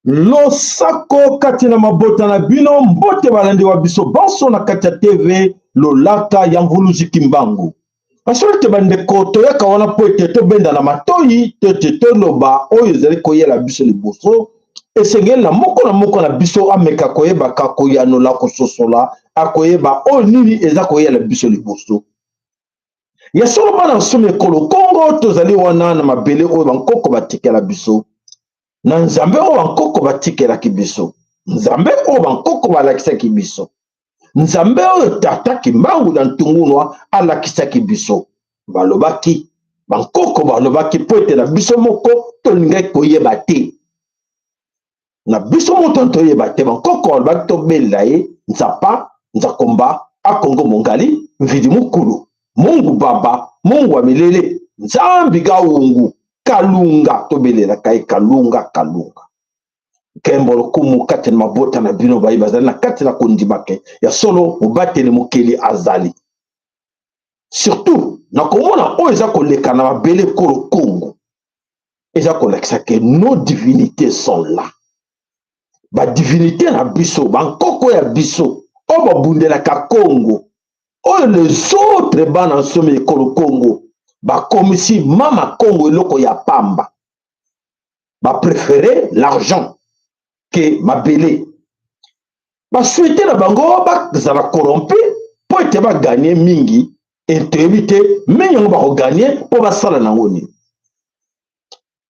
Losako kati na mabota na bino, mbote balandi wa biso banso na kati ya TV Lolaka ya Mvuluzi Kimbangu. Basolo ete bandeko toyaka wana mpo ete tobenda na matoi to ete toloba oyo ezali koyela biso liboso. Esengeli na moko na moko na biso ameka koyebaka koyanola, kososola, akoyeba oyo nini eza koyela biso liboso. Ya solo bana nsomi ekolo Kongo, tozali wana na mabele oyo bankoko batikela biso, na Nzambe oyo bankoko batikelaki biso, Nzambe oyo bankoko balakisaki biso, Nzambe oyo Tata Kimbangu na Ntungunwa alakisaki biso. Balobaki, bankoko balobaki mpo ete na biso moko tolingaki koyeba te. Na biso moto toyeba te, bankoko balobaki tobelela ye Nzapa, Nzakomba, Akongo Mongali, Mvidi Mukulu, Mungu Baba, Mungu wa Milele, Nzambi Gawungu, Kalunga, tobelelaka ye Kalunga, Kalunga. Nkembo lokumu kati na mabota na bino baye bazali na kati na kondima ke ya solo mobateli mokeli azali. Surtout na komona oyo eza koleka na mabele ekolo Congo, eza kolakisa ke nos divinités sont là. Ba divinités na biso, bankoko ya biso oyo babundelaka Congo, oyo les autres bana nsomi ekolo Congo bakomisi mama Congo eloko ya pamba. Ba préférer l'argent que mabele. Ba souhaiter na bango bazala corrompu po ete ba gagner mingi, et toyebi te mingi yango bako gagner po basala nango nini.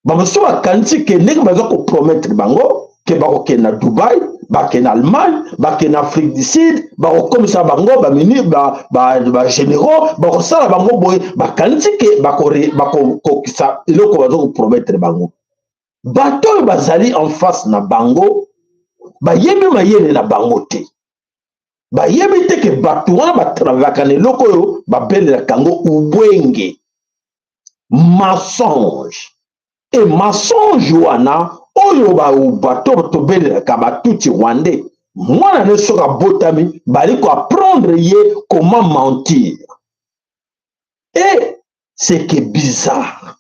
Ba mosusu bakanisi ke ndenge baza ko promettre bango ke bakokende na Dubai, bakende na Allemagne, bakende na Afrique du Sud, bakokomisa bango ba mini, ba, ba, ba généraux, bakosala bango boye, bakanisi ke bakokokisa eloko baza ko promettre bango. Bato oyo bazali en face na bango bayebi mayele na bango te, bayebi te ke bato wana batravaka na eloko oyo babelelaka yango ubwenge, mensonge. E mensonge wana oyo bato tobelelaka batutsi rwandais, mwana ne soki abotami bali ko apprendre ye comment mentir. Et c'est que bizarre,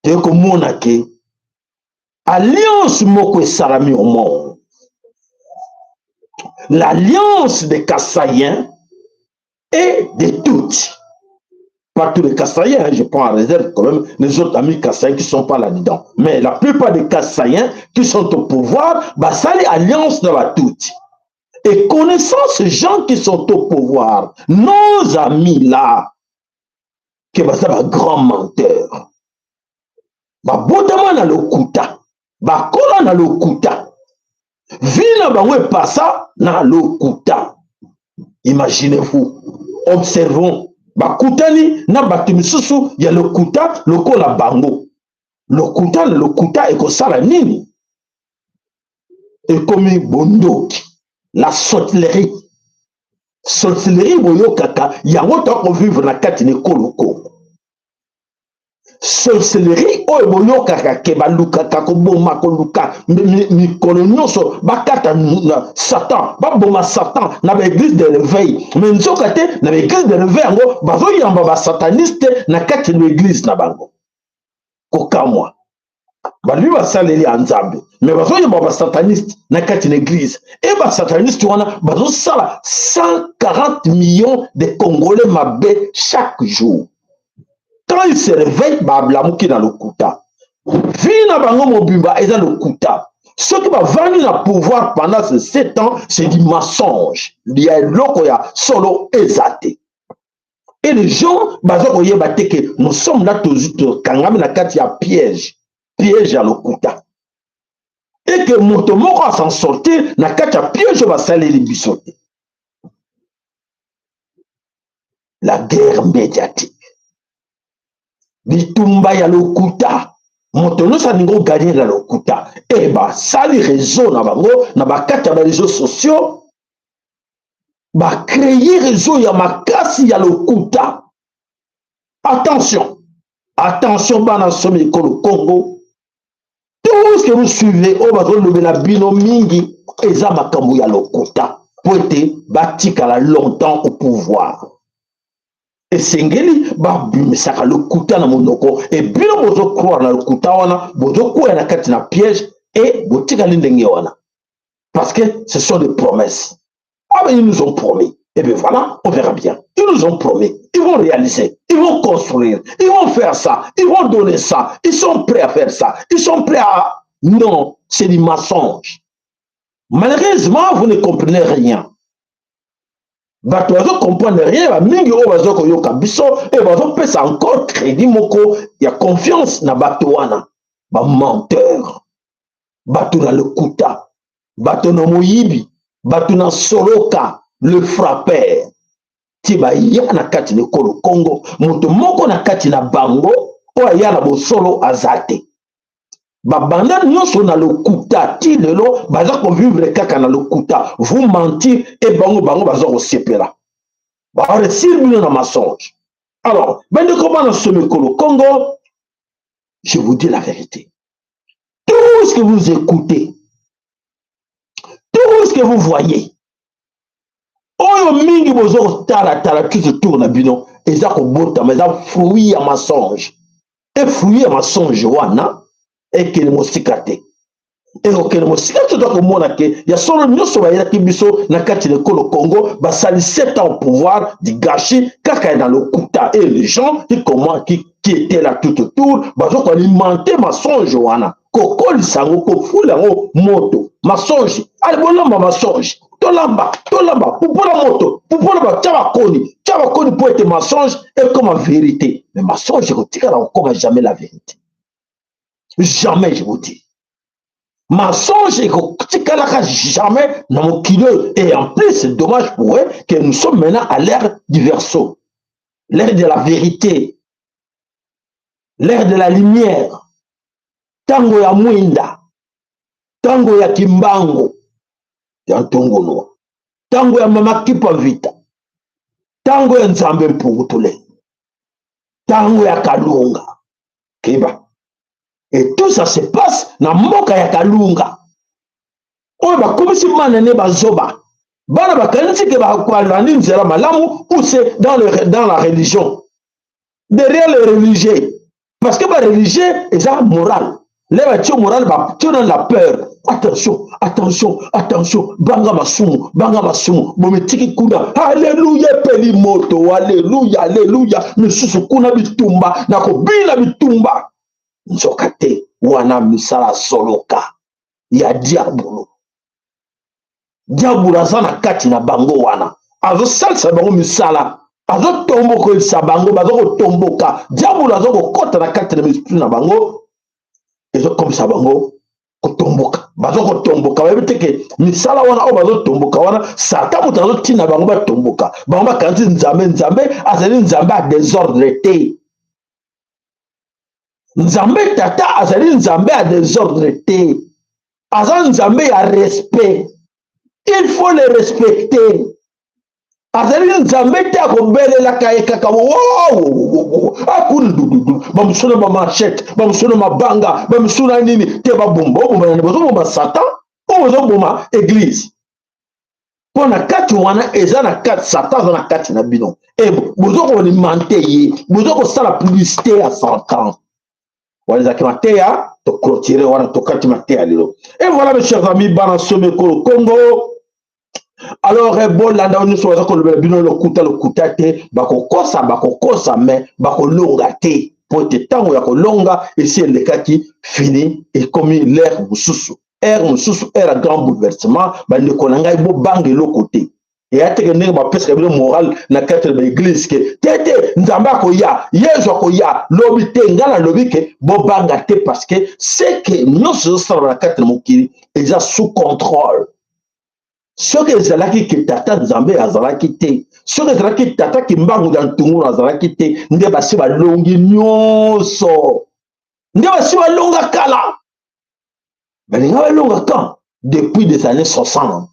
toye komona ke alliance moko esalami au monde, l'alliance des Kasaïens et des Tutsis. Pas tous les Kasaïens, hein, je prends en réserve quand même les autres amis Kasaïens qui sont pas là-dedans. Mais la plupart des Kasaïens qui sont au pouvoir, basali alliance dans la Tutsi. Et connaissant ces gens qui sont au pouvoir, nos amis là, que baza ba grands menteurs, babotama na lokuta, bakola na lokuta, vie na bango epasa na lokuta. Imaginez-vous, observons, bakutani na bato misusu ya lokuta lokola bango. Lokuta na lokuta ekosala nini? Ekomi bondoki, la sorcellerie. Sorcellerie boyokaka yango tokovivre na kati na ekolo Congo. Sorcellerie oyo boyokaka ke balukaka koboma, koluka mikolo nyonso bakata na Satan, baboma Satan na ba église de réveil, mais nzoka te na ba église de réveil yango bazoyamba ba sataniste na kati na église na bango. Kokamwa. Balobi basaleli ya Nzambe, me bazoyamba basataniste na kati na eglise. E basataniste wana bazosala 140 millions de Congolais mabe chaque jour. Quand ils se réveillent, bablamuki na lokuta. Vie na bango mobimba eza lokuta. Soki bavandi na pouvoir pendant ces 7 ans, c'est du mensonge. Ya eloko ya solo eza te. Et les gens baza koyeba te ke nous sommes là, tozwi, tokangami na kati ya piège, piège ya lokuta, et que moto moko as'en sortir na kati ya piège oyo basaleli biso te. La guerre médiatique, bitumba ya lokuta, moto nyonso alingi oganye na lokuta. E basali réseau na bango na bakati ya bareseau sociaux, bacreye réseau ya makasi ya lokuta. Attention, attention, bana somi ekolo Congo, tout ce que vous suivez, oyo bazolobela bino mingi, eza makambo ya lokuta po ete batikala longtemps au pouvoir. Esengeli babimisaka lokuta na monoko, e bino bozocroire na lokuta wana, bozokwea na kati na piège e botikali ndenge wana, parce que ce sont des promesses. Ah ben, ils nous ont promis. Et bien voilà, on verra bien. Ils nous ont promis. Ils vont réaliser. Ils vont construire. Ils vont faire ça. Ils vont donner ça. Ils sont prêts à faire ça. Ils sont prêts à. Non, c'est du mensonge. Malheureusement, vous ne comprenez rien. Bato bazocomprendre rien, bamingi oyo bazokoyoka biso e bazopesa encore crédit moko ya confiance na bato wana, bamenteurs, bato na lokuta, bato na moyibi, bato na soloka, le frappeur. Ti baya na kati na ekolo Congo, moto moko na kati na bango oyo aya na bosolo aza te. Babanda nyonso na lokuta, ti lelo baza kovivre kaka na lokuta. Vous mentir e bango baza kosepela, baresir bino na mensonge. Alors, bandeko bana somi ekolo Congo, je vous dis la vérité: tout ce que vous écoutez, tout ce que vous voyez, oyo mingi boza kotalatala tout autour na bino, eza kobotama, eza fruit ya mensonge. E fruit ya mensonge wana ekende mosika te, ekokende mosika te. Toza komona ke ya solo nyonso bayelaki biso na kati na ekolo Congo, basali 7 ans au pouvoir du gâchis kaka na lokuta. Et les gens qui, comment, qui étaient là tout autour, baza koalimenter mensonge wana, kokolisa yango, kofula yango moto. Mensonge, ale bolamba mensonge, tolamba, tolamba, pupola moto, pupola, batya bakoni, tya bakoni mpo ete mensonge ekoma vérité. Mais mensonge ekotikala kokoma jamais la vérité, jamais, je vous dis. Mensonge ekotikalaka jamais na mokili oyo. Et en plus, c'est dommage pour eux que nous sommes maintenant à l'ère du Verseau, l'ère de la vérité, l'ère de la lumière, ntango ya mwinda, ntango ya Kimbango, ya ntongonwa, ntango ya mama Kipa Vita, ntango ya Nzambe Mpungu Tule, ntango ya Kalunga Keba. Et tout ça se passe na mboka ya Kalunga oyo bakomisi bana ne bazoba. Bana bakanisi ke balandi nzela malamu, ou c'est dans la religion, derrière les religieux, parce que bareligieux eza moral le batie moral, batie na la peur. Attention, attention, attention, banga masumu, banga masumu. Bomitiki kuna, alleluya, epeli moto, alleluya, alleluya. Misusu kuna bitumba na kobina bitumba, nzoka te wana misala soloka ya diabolo. Diabolo aza na kati na bango wana, azosalisa bango misala, azotombokelisa bango, baza kotomboka. Diabolo aza kokɔta na kati na misu na bango, ezokomisa bango kotomboka. Baza kotomboka, bayebi te ke misala wana oyo bazotomboka wana, Satan moto azotina bango batomboka. Bango bakanisi Nzambe. Nzambe azali Nzambe ya désordre te. Nzambe Tata azali Nzambe ya désordre te, aza Nzambe ya respect, il faut le respecter. Azali Nzambe te akobelelaka ye kaka akuna dududu, bamosusu na bamachete, bamosusu na mabanga, bamosusu na nini te. Babomba, oboma nani? Bazoboma Satan oyo bazoboma église, mpo na kati wana eza na kati, Satan aza na kati na bino e boza koalimenter ye, boza kosala publicité ya Satan. Wana ezalaki mateya. Toclôturer wana, tokati mateya lelo. Et voilà, mes chers amis, bana somekolo Congo. Alors bolanda, oyo nyonso baza kolobela bino lokuta, lokuta te. Bakokosa, bakokosa, mais bakolonga te, po ete ntango ya kolonga esi elekaki. Fini, ekomi l'ère mosusu, ère mosusu, ère ya grand bouleversement. Bandeko na ngai, bobanga eloko te. Eya teke ndenge bapesaka bino moral na kati ya baéglise ke te te, Nzambe akoya, Yezu akoya lobi te. Ngai nalobi ke bobanga te, parce que ce que nyonso ezosalama na kati na mokili eza sous contrôle. Soki ezalaki ke tata Nzambe azalaki te, soki ezalaki tata Kimbangu ya Ntungulu azalaki te, nde basi balongi nyonso, nde basi balonga kala. Balinga balonga quand? Depuis des années 60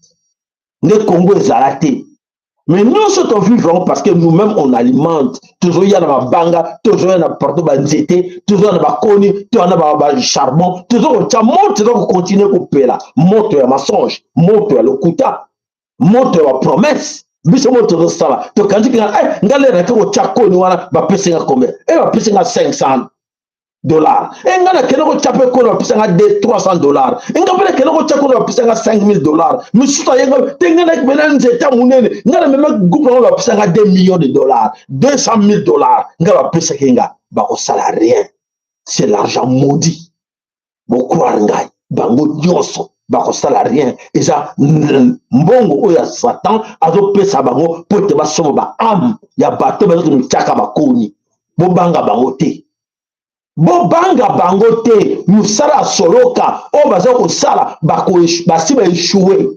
nde Congo ezala te. Mais nyonso tovivre yango parce que nous-mêmes on alimente. Tozoya na mabanga, tozoya na partout, banzete, tozoya na bakoni, toya na bacharbon, toza kotia moto, eza kocontinuer kopela, moto ya mensonge, moto ya lokuta, moto ya bapromesse. Biso moto tozosala, tokanzi kinga eh, nga lere nake kotya koni wana, bapesi nga combien? E bapesi nga 500 dollars. E nga nakende kotya mpe koni, bapesi nga 300 dollars. E nga mpe nakende kotya koni, bapesi nga 5000 dollars. Misusu ayenga te, nga nakimena nzete ya monene, nga na mema groupe yango, bapesi nga 2 millions de dollars, 200 000 dollars nga bapesaki nga. Bakosala rien, c'est l'argent maudit. Bocroire ngai, bango nyonso bakosala rien. Eza mbongo oyo ya Satan azopesa bango mpo ete basomba baâme ya bato bazokomityaka bakoni. Bobanga bango te, bobanga bango te. Mosala ya soloka oyo baza kosala, basi baéchouer,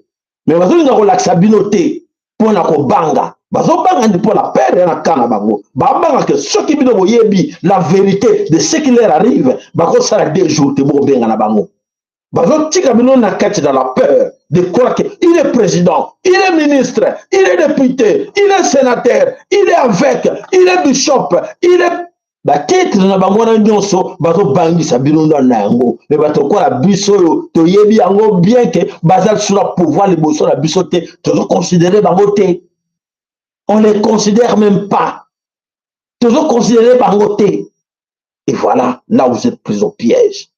mais bazolinga kolakisa bino te mpo na kobanga. Bazobanga ndi mpo na peur ya na ka na bango. Babanga ke soki bino boyebi la vérité de ce qui leur arrive, bakosala 2 jours te, bokobenga na bango. Bazotika bino na kati dans la peur de croire que il est président, il est ministre, il est député, il est sénateur, il est avec, il est bishop, il est batitre na bango wana nyonso. Bazobangisa bino na yango. Mais bato lokola biso oyo toyebi yango bien ke baza lisusu na pouvoir liboso na biso te, tozoconsidérer bango te, on les considère même pas, tozoconsidérer bango te. Et voilà là où vous êtes pris au piège.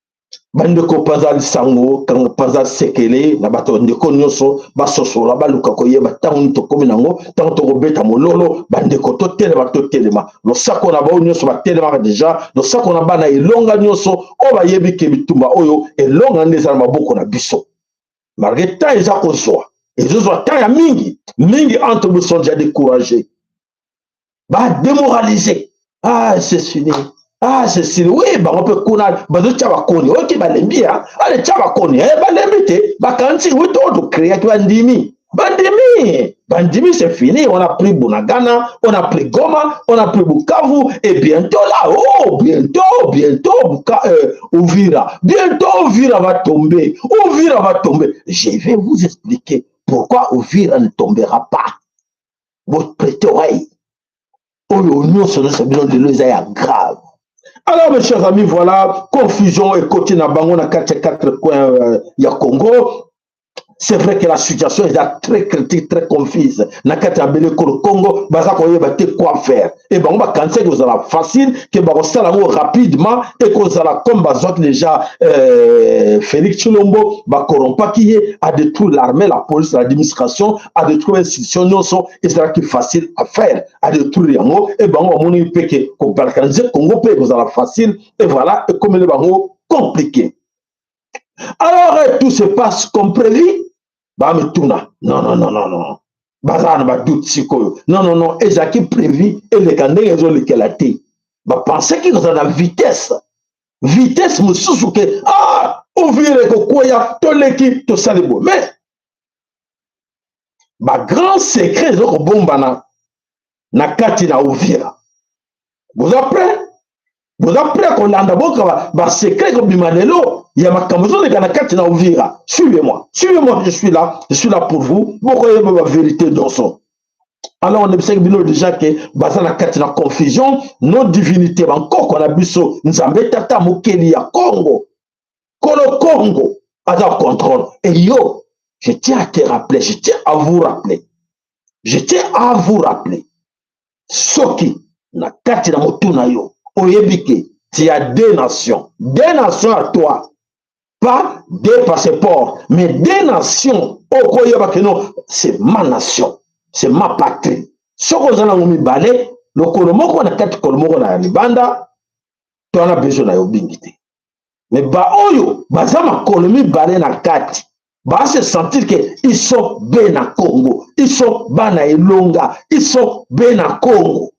Bandeko, mpanza lisango, mpanza sekele na bato. Ndeko nyonso basosola, baluka koyeba ntango nini tokómi nango, ntango tokobeta mololo. Bandeko, totelema, totelema. Losako na bao nyonso batelemaka déjà, losako na bana elonga nyonso oyo bayebi ke bitumba oyo elonga nde eza na maboko na biso. Malgré temps eza kozwa, ezozwa temps ya mingi mingi, entre nous sont déjà découragés, badémoraliser. Ah, c'est fini, ah, c'est fini. Oui, bango mpe kuna bazotya bakoni oyoki, balembi ya ale tya bakoni. Eh, balembi te, bakanisi wi to tocréaki. Bandimi, bandimi, bandimi, c'est fini. On a pris Bunagana, on a pris Goma, on a pris Bukavu et bientôt là, oh, bientôt, bientôt Uvira, bientôt Uvira va tomber, Uvira va tomber. Je vais vous expliquer pourquoi Uvira ne tombera pas. Votre prêtez oreille. Oyo nyonso nyonso bino lelo eza ya grave. Alors, mes chers amis, voilà, confusion ekoti na bango na kati ya quatre coins ya Congo. C'est vrai que la situation est très critique, très confuse. Na kati ya bele kolo Congo, baza koyeba te quoi faire. Et bango bakanisi kozala facile, ke bakosala yango rapidement, ekozala comme bazwaki déjà Félix Tshilombo, bacorrompaki ye, a détruire l'armée, la police, l'administration, a détruire institution nyonso, ezalaki facile à faire, a détruire yango. Et bango bamoni mpe ke kobalkaniser Congo mpe ekozala facile. Et voilà, ekomeli bango compliqué. Alors tout se passe comme prévu. Bamituna non, non, non, non, non, baza na badoute sikoyo. Non, non, non, ezalaki prévu eleka ndenge ezolekela te. Bapensaki kozala na vitesse, vitesse mosusu ke ah, Uvira ekokwea, toleki, tosali boye. Mais bagrand secret eza kobombana na kati na Uvira. Boza prêt? Boza prêt kolanda? Boka basecret kobima lelo ya makambo ezoleka na kati na Uvira. Suivez-moi, suivez-moi, je suis là, je suis là pour vous. Bokoyeba bavérité nyonso. Alors on ebisaki bino déjà ke baza na kati na confusion. Nos divinités, bankoko na biso, Nzambe tata mokeli ya Congo, kolo Congo aza contrôle. Et yo, je tiens à te rappeler, je tiens à vous rappeler, je tiens à vous rappeler, soki na kati na motu na yo oyebi ke Tu as deux nations. Deux nations à toi. Pas deux passeports, mais deux nations. Okoyeba que non, c'est ma nation. C'est ma patrie. Soki oza nango mibale, lokolo moko na kati, lokolo moko na libanda, to wana besoin na yo bingi te. Mais baoyo baza makolo mibale na kati, ba se sentir que ils sont bena Congo, ils sont bana elonga, ils sont bena Congo.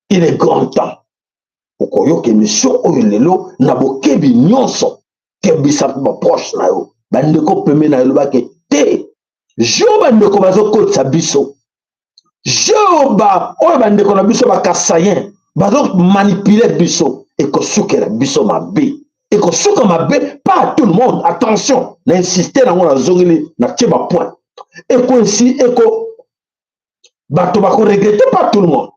Il est grand temps okoyoka émission oyo lelo na bokebi nyonso. Kebisa baproche na yo, bandeko pembe na yo, lobake te jo bandeko bazokotisa biso jo ba oyo bandeko na biso bakasayen bazomanipuler biso, ekosukela biso mabe, ekosuka mabe. Pas à tout le monde, attention, na insiste nango, nazongeli, natie bapoint. Ekoesi eko bato bakoregretter, pas tout le monde.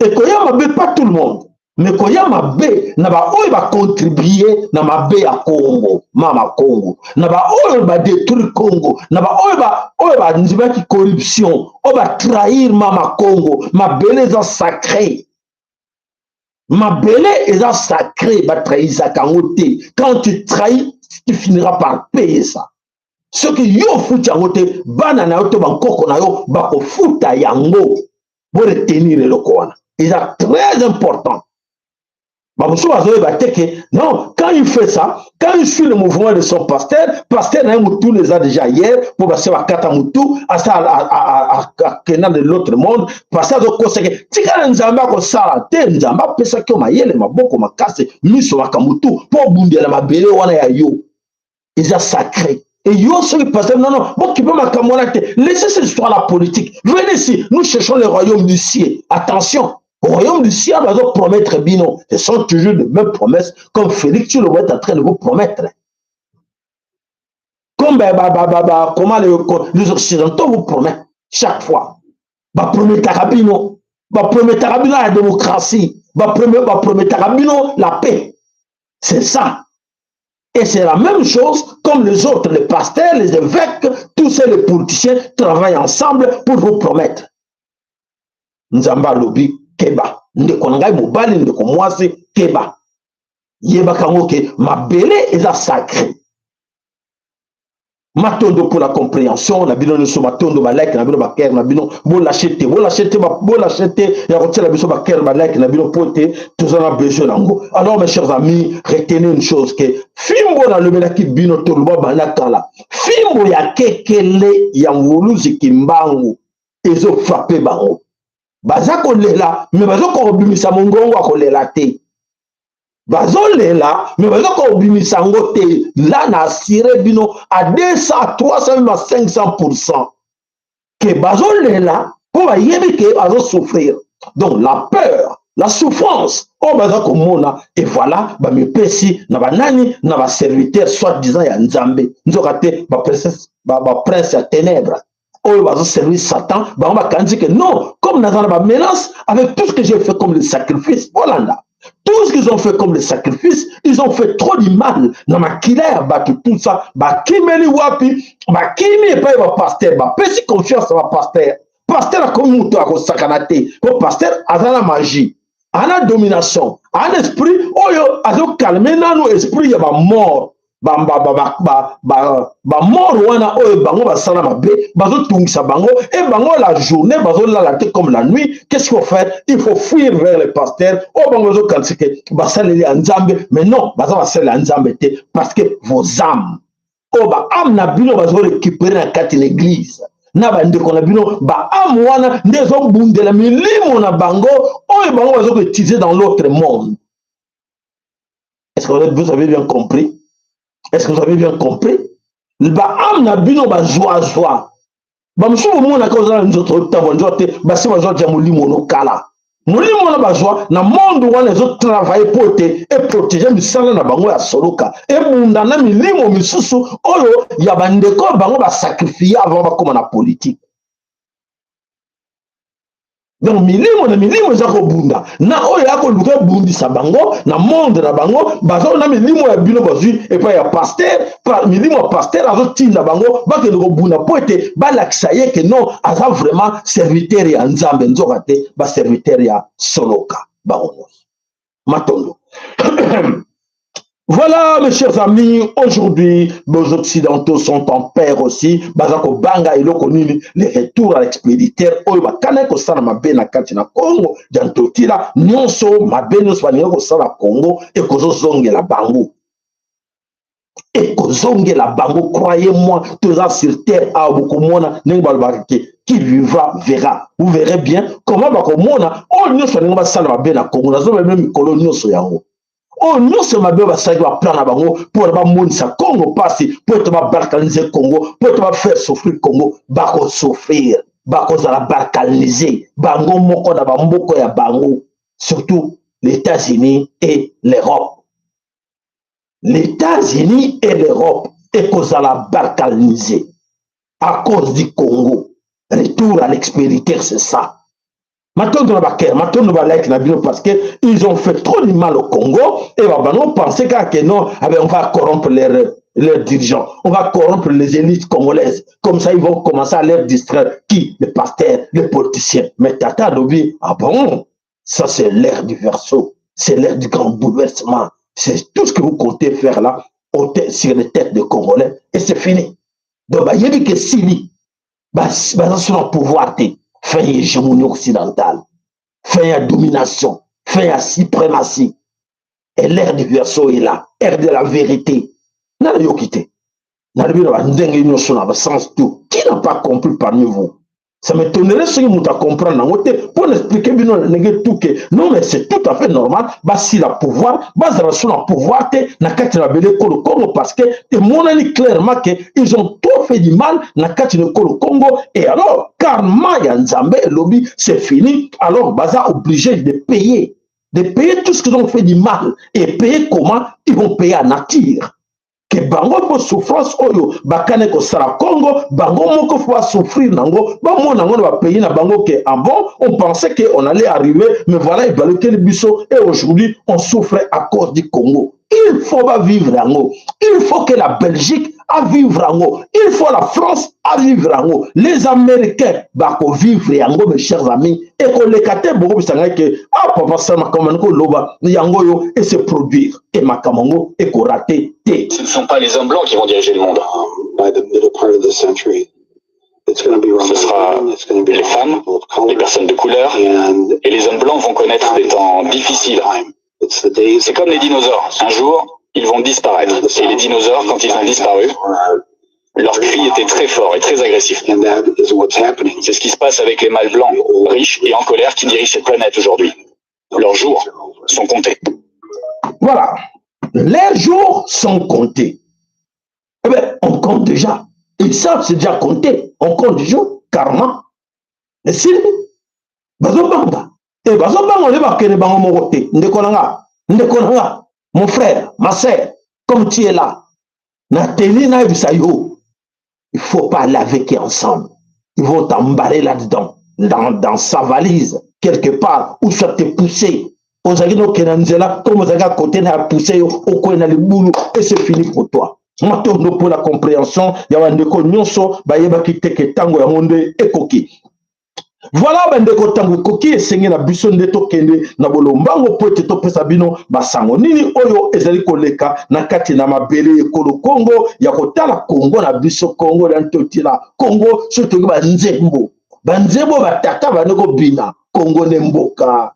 Ekoya mabe, pas tout le monde, mais koya mabe na baoyo bacontribuer na mabe ya Congo, mama Congo, na baoyo badétruire Congo, na baoyo oyo bandimaki corruption, oyo batrahir mama Congo. Mabele eza sacré, mabele eza sacré, batrahisaka yango te. Quand tu trahis, tu finiras par payer ça. Soki yo ofuti yango te, bana na yo to bankoko na yo bakofuta yango. Boretenir eloko wana, eza très important. Bamosusu bazoyeba te ke non, quand il fait ça, quand il suit le mouvement de son pasteur, pasteur na ye motu eza déjà hier mpo base bakata motu, asa akenda de l'autre monde. Pasteur azokosake tika na Nzambe akosala te. Nzambe apesaki yo mayele, maboko makasi, miso, makambo tu mpo obundela mabele wana ya yo, eza sacré. Et yo soki pasteur, non, non, bokipe makambo wana te, laissez cette histoire, la politique, venez ici, nous cherchons le royaume du ciel. Attention, au royaume du ciel, bazo promettre bino, ce sont toujours de mêmes promesses, comme Félix Tshilombo est en train de vous promettre, comme bah, bah, bah, bah, bah, comment les Occidentaux vous promettent chaque fois. Baprometaka bino, baprometaka bino la démocratie, baprometaka bino la paix. C'est ça. Et c'est la même chose comme les autres, les pasteurs, les évêques, tous ces les politiciens travaillent ensemble pour vous promettre. Nzambe alobi keba, ndeko na ngai mobali, ndeko mwasi, keba, yebaka yango ke mabele eza sacré. Matondo pour la compréhension na bino nyonso, matondo, balike na bino, bacœur na bino, bolâcher te, bolâcher te, bolâcher te ya kotiela biso bacœur, balike na bino, po te toza na besoin yango. Alors, mes chers amis, retenez une chose, ke fimbo nalobelaki bino, toloba banda kala, fimbo ya kekele ya Mvuluzi Kimbangu ezofrapper bango. Baza kolela, me bazoka kobimisa mongongo ya kolela te. Bazolela, me bazoka kobimisa yango te. La na assurer bino à 200, à 300, même à 500 ke bazolela mpo bayebi ke bazosouffrir. Donc la peur, la souffrance oyo baza komona, et voilà, bamipesi na banani, na baserviteur soit disant ya Nzambe, nzoka te baprince ba, ba ya ténèbre oyo bazoservir Satan. Bango bakanisi ke non, comme naza na bamenace, avec tout ce que j'ai fait comme le sacrifice, bolanda, tout ce qu'ils ont fait comme le sacrifice, ils ont fait trop du mal na makila ya bato, tout ça. Bakimeli wapi? Bakimi epai bapasteur, bapesi confiance na bapasteur. Pasteur akomi moto akosakana te, po pasteur aza na magie, ana domination, ana esprit oyo azocalmer nano esprit ya bamort, bamort wana oyo bango basala mabe, bazotungisa bango. E bango la journée bazolala te comme la nuit. Qu'est-ce qu'il faut faire? Il faut fuir vers les pasteurs oyo bango bazokanisa ke basaleli ya Nzambe, mais non, baza basaleli ya Nzambe te, parce que vos âmes, oyo baâme na bino bazorécupérer na kati na église na bandeko na bino, baâme wana nde ezobundela milimo na bango oyo bango bazokoutiliser dans l'autre monde. Est-ce que vous avez bien compris? Est-ce que vous avez bien compris? Baâme na bino bazwazwa, bamosusu bomonaka oza na nzoto, otambola nzoto te, basi bazwa dia molimo nokala, molimo wana bazwa na monde wana ezotravailler mpo ete eprotéger misala na bango ya soloka, ebunda na milimo misusu oyo ya bandeko bango basacrifier avant bakóma na politique. Donc milimo na milimo eza kobunda na oyo ya koluka ebundisa bango na monde na bango. Baza na milimo ya bino bazwi epai ya pasteur. Milimo ya pasteur azotinda bango bakende kobunda mpo ete balakisa ye ke non, aza vraiment serviteur ya Nzambe, nzoka te baserviteur ya soloka bango nyonso. Matondo. Voilà, mes chers amis, aujourd'hui, nos Occidentaux sont en paix aussi. Baza kobanga eloko nini, les retours à l'expéditeur, oyo bakana kosala mabe na kati na Congo, ya Ntotila, nyonso mabe nyonso balingi kosala Congo, ekozozongela bango. Ekozongela bango, croyez-moi, toza sur terre awa, bokomona ndenge balobaka ke qui vivra verra. Vous verrez bien comment bakomona oyo nyonso balingi basala mabe na Congo. Nazoloba bino mikolo nyonso yango, oyo nyonso mabe basalaki, baplan na bango mpona bamonisa Congo mpasi, mpo ete babalkaniser Congo, mpo ete bafaire souffrir Congo, bakosouffrir, bakozala balkanisés bango moko na bamboka ya bango, surtout les États-Unis et l'Europe. Les États-Unis et l'Europe ekozala balkanisé à cause du Congo. Retour à l'expéditeur, c'est ça. Matondo na bakere, matondo balike na bino, parce que ils ont fait trop de mal au Congo et babano penser kaka que non, ah ben, on va corrompre leurs dirigeants, on va corrompre les élites congolaises, comme ça ils vont commencer à leur distraire. Qui? Les pasteurs, les politiciens. Mais tata alobi: ah bon, ça, c'est l'ère du Verseau, c'est l'ère du grand bouleversement. C'est tout ce que vous comptez faire là sur les têtes des Congolais et c'est fini. Donc bayebi ke sili, baza so na pouvoir te. Fin ya hégémonie occidentale, fin ya domination, fin ya suprématie, et l'ère du Verseau est là, ère de la vérité. Nanayoki te, nalobi na bandenge nyonso, na basens tout. Qui n'a pas compris parmi vous? Ça m'étonnerait soki moto acomprendre yango te, mpo na expliquer bino na ndenge tout ke non, mais c'est tout à fait normal basila pouvoir, bazala so na pouvoir te na kati na mabele ekolo Congo, parce que emonani clairement ke ils ont trop fait du mal na kati na ekolo Congo. Et alors karma ya Nzambe elobi c'est fini. Alors baza obligé de payer tout ce qu'ils ont fait du mal. Et payer comment? Ils vont payer en nature, ke bango mpo souffrance oyo bakani kosala Congo, bango moko faut basouffrir nango, bamona yango na bapays na bango ke ah bon, on pensait que on allait arriver, mais voilà, ebalukeli biso et aujourd'hui on souffre à cause du Congo. Il faut bavivre yango, il faut que la Belgique avivre yango, il faut la France avivre yango, les Américains bakovivre yango. Mes chers amis, ekoleka te. Bokobisa ngai ke ah, papa, sala makambo nani koloba yango oyo ese produire e makambo yango ekorater te. Ce ne sont pas les hommes blancs qui vont diriger le monde. By the middle part of the century, it's going to be Ce sera it's going to be les femmes, people of color, les personnes de couleur, and et les hommes blancs vont connaître des temps difficiles. It's the days. C'est comme les dinosaures. Un jour, ils vont disparaître. Et les dinosaures, quand ils ont disparu, leur cri était très fort et très agressif. And that is what's happening. C'est ce qui se passe avec les mâles blancs, riches et en colère qui dirigent cette planète aujourd'hui. Leurs jours sont comptés. Voilà, les jours sont comptés. Eh bien, on compte déjà. Ils savent, c'est déjà compté. On compte du jour, karma. Esili, bazobanga. E bazobanga nde bakende bango moko te. Ndeko na nga, ndeko na nga, mon frère, ma sœur, comme tu es là, na teli nayebisa yo, il faut pas aller avec eux ensemble. Ils vont t'emballer là-dedans, dans sa valise, quelque part, où ça te pousser. Ozalaki nokende na nzela, comme ozalaki à côté na ya pousse yo, okwei na libulu et c'est fini pour toi. Matondo pour la compréhension ya bandeko nyonso bayebaki te ke ntango yango nde ekoki. Voilà, bandeko, ntango ekoki, esengi na biso nde tokende na bolombango mpo ete topesa bino basango nini oyo ezali koleka na kati na mabele ekolo Kongo, ya kotala Kongo na biso, Kongo na Ntotila. Kongo, soki toki banzembo, banzembo batata bande kobina, Kongo nde mboka,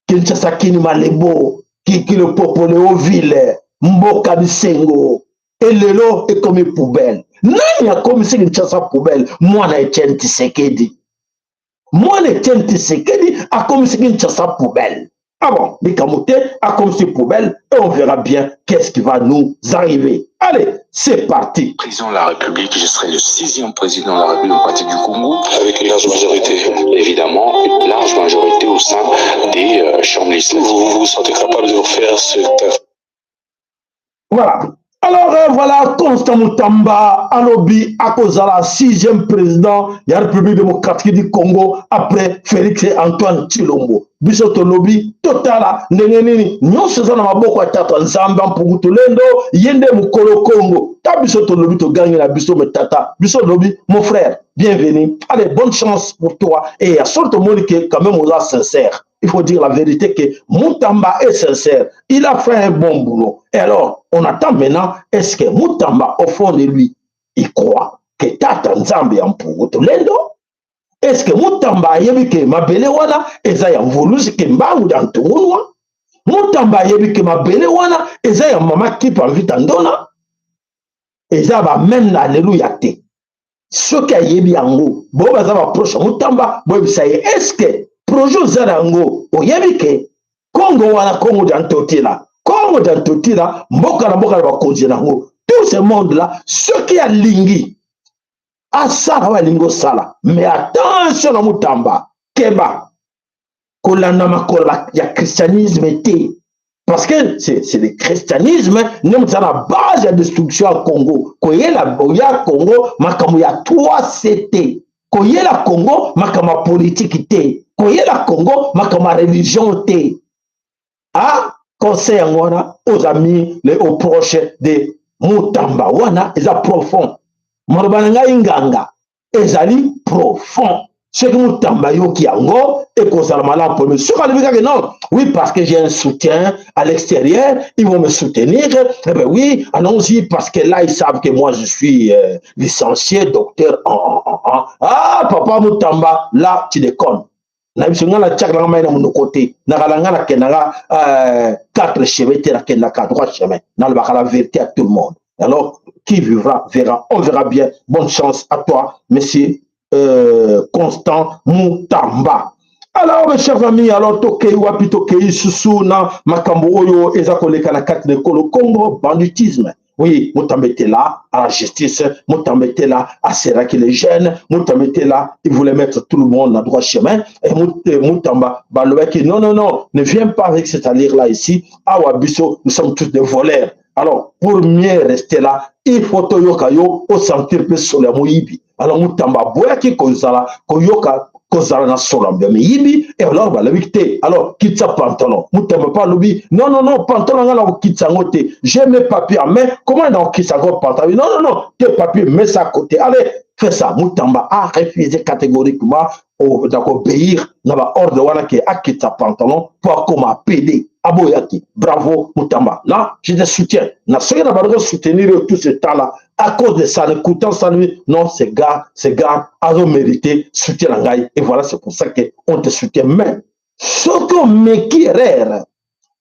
Kinshasa kini malebo kikili popole ovile mboka bisengo. Elelo ekomi poubelle. Nani akomisi Kinshasa poubelle? Mwana Etienne Tshisekedi. Mwana Etienne Tshisekedi akomisi Kinshasa poubelle. Ah bon, likambo te, akomisi poubelle et on verra bien qu'est-ce qui va nous arriver. Allez, c'est parti. Président de la République, je serai le sixième président de la République démocratique du Congo. Avec une large majorité. Évidemment, une large majorité au sein des chambres législatives. Vous vous sentez capable de faire ce Voilà. Alors voilà, Constant Mutamba alobi akozala sixième président de la République démocratique du Congo après Félix Antoine Tshilombo. Biso tolobi totala ndenge nini nyonso eza na maboko ya Tata Nzambe Mpungu Tulendo, ye nde mokolo Kongo. Ta biso tolobi, togangi na biso, me tata biso tolobi, mon frère, bienvenue, allez, bonne chance pour toi. Et ya solo tomoni ke quand même oza sincère. Il faut dire la vérité que Mutamba est sincère, il a fait un bon boulot. Et alors on attend maintenant, est-ce que Mutamba, au fond de lui, il croit que Tata Nzambe ya Mpungu Tulendo? Est-ce que Mutamba ayebi ke mabele wana eza ya Mvuluzi Kimbangu ya Ntungunwa? Mutamba ayebi ke mabele wana eza ya Mama Kipa Mvita Ndona? Eza ba meme na aleluya te. Soki ayebi yango, bo baza baproche ya Mutamba, boyebisa ye: est-ce que projet oza na yango, oyebi ke Kongo wana, Kongo dia Ntotila, Kongo dia Ntotila, mboka na mboka na bakonzi nango, tout ce monde là, soki alingi asala oyo alingi osala. Mais attention na Mutamba, keba kolanda makolo ya christianisme te, parce que c'est le christianisme nde moto eza na base ya destruction ya Congo. Koyela ya Congo makambo ya 3C te, koyela Congo makambo ya politike te, koyela Congo makambo ya religion te. Ah, conseil yango wana aux amis, les aux proches de Mutamba, wana eza profond. Maloba na ngai nganga ezali profond. Soki Mutamba yoki yango, ekozala malamu po. Soki alobi kaka non, oui, parce que j'ai un soutien à l'extérieur, ils vont me soutenir, eh ben oui, allons-y, parce que là ils savent que moi je suis licencié, docteur en, ah, papa Mutamba, là tu déconnes. Na biso ngai natiaka nanga mai na monoko te. Nakala ngai nakendaka quatre chemin te, nakendaka droit chemin, nalobaka la vérité à tout le monde. Alors qui vivra verra, on verra bien. Bonne chance à toi, monsieur Constant Mutamba. Alors, mes chers amis, alors tokei wapi? Tokei susu na makambo oyo eza koleka na kati na ekolo Congo, banditisme. Oui, Mutamba était là à la justice, Mutamba était là à serrer les jeunes, Mutamba était là, il voulait mettre tout le monde dans droit chemin. Et Mutamba, balobaki, non, non, non, ne viens pas avec cette allure-là ici. Awa biso, nous sommes tous des voleurs. Alors, pour mieux rester là, il faut toyoka yo osentir mpe solo ya moyibi. Alors Mutamba aboyaki kozala koyoka kozala na solo ya miyibi. Et alors balobi te, alors kitisa pantalon. Mutamba mpe alobi: non, non, non, pantalon nga na kokitisa yango te, j'ai mes papiers en main, comment na kokitisa yango pantalon? Non, non, non, tes papiers, mets ça à côté, allez, fais ça. Mutamba a refusé catégoriquement d'obéir na baordre wana ke akitisa pantalon mpo akoma PD. Aboyaki. Bravo Mutamba, là je te soutiens. Na soki na baloki soutenir yo tout ce temps là à cause de ça, écoutant ça, lui, non, ce gars a mérité soutien na ngai. Et voilà, c'est pour ça que on te soutient. Mais soki omeki erreur,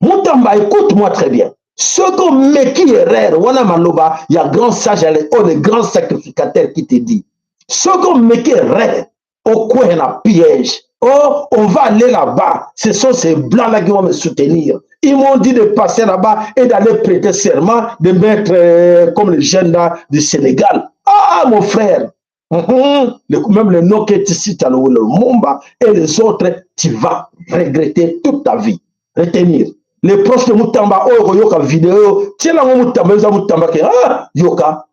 Mutamba, écoute-moi très bien, soki omeki erreur wana, maloba ya grand sage oyo, le grand sacrificateur qui te dit, soki omeki erreur, okwea na piège. Oh, on va aller là-bas. Ce sont ces blancs-là qui vont me soutenir. Ils m'ont dit de passer là-bas et d'aller prêter serment, de mettre comme les jeunes là du Sénégal. Ah, mon frère, même le nom que tu cites, le Mumba et les autres, tu vas regretter toute ta vie. Retenir. Les proches de Mutamba, oh, yoka vidéo, tiens là, Mutamba, Mutamba, ah, yoka,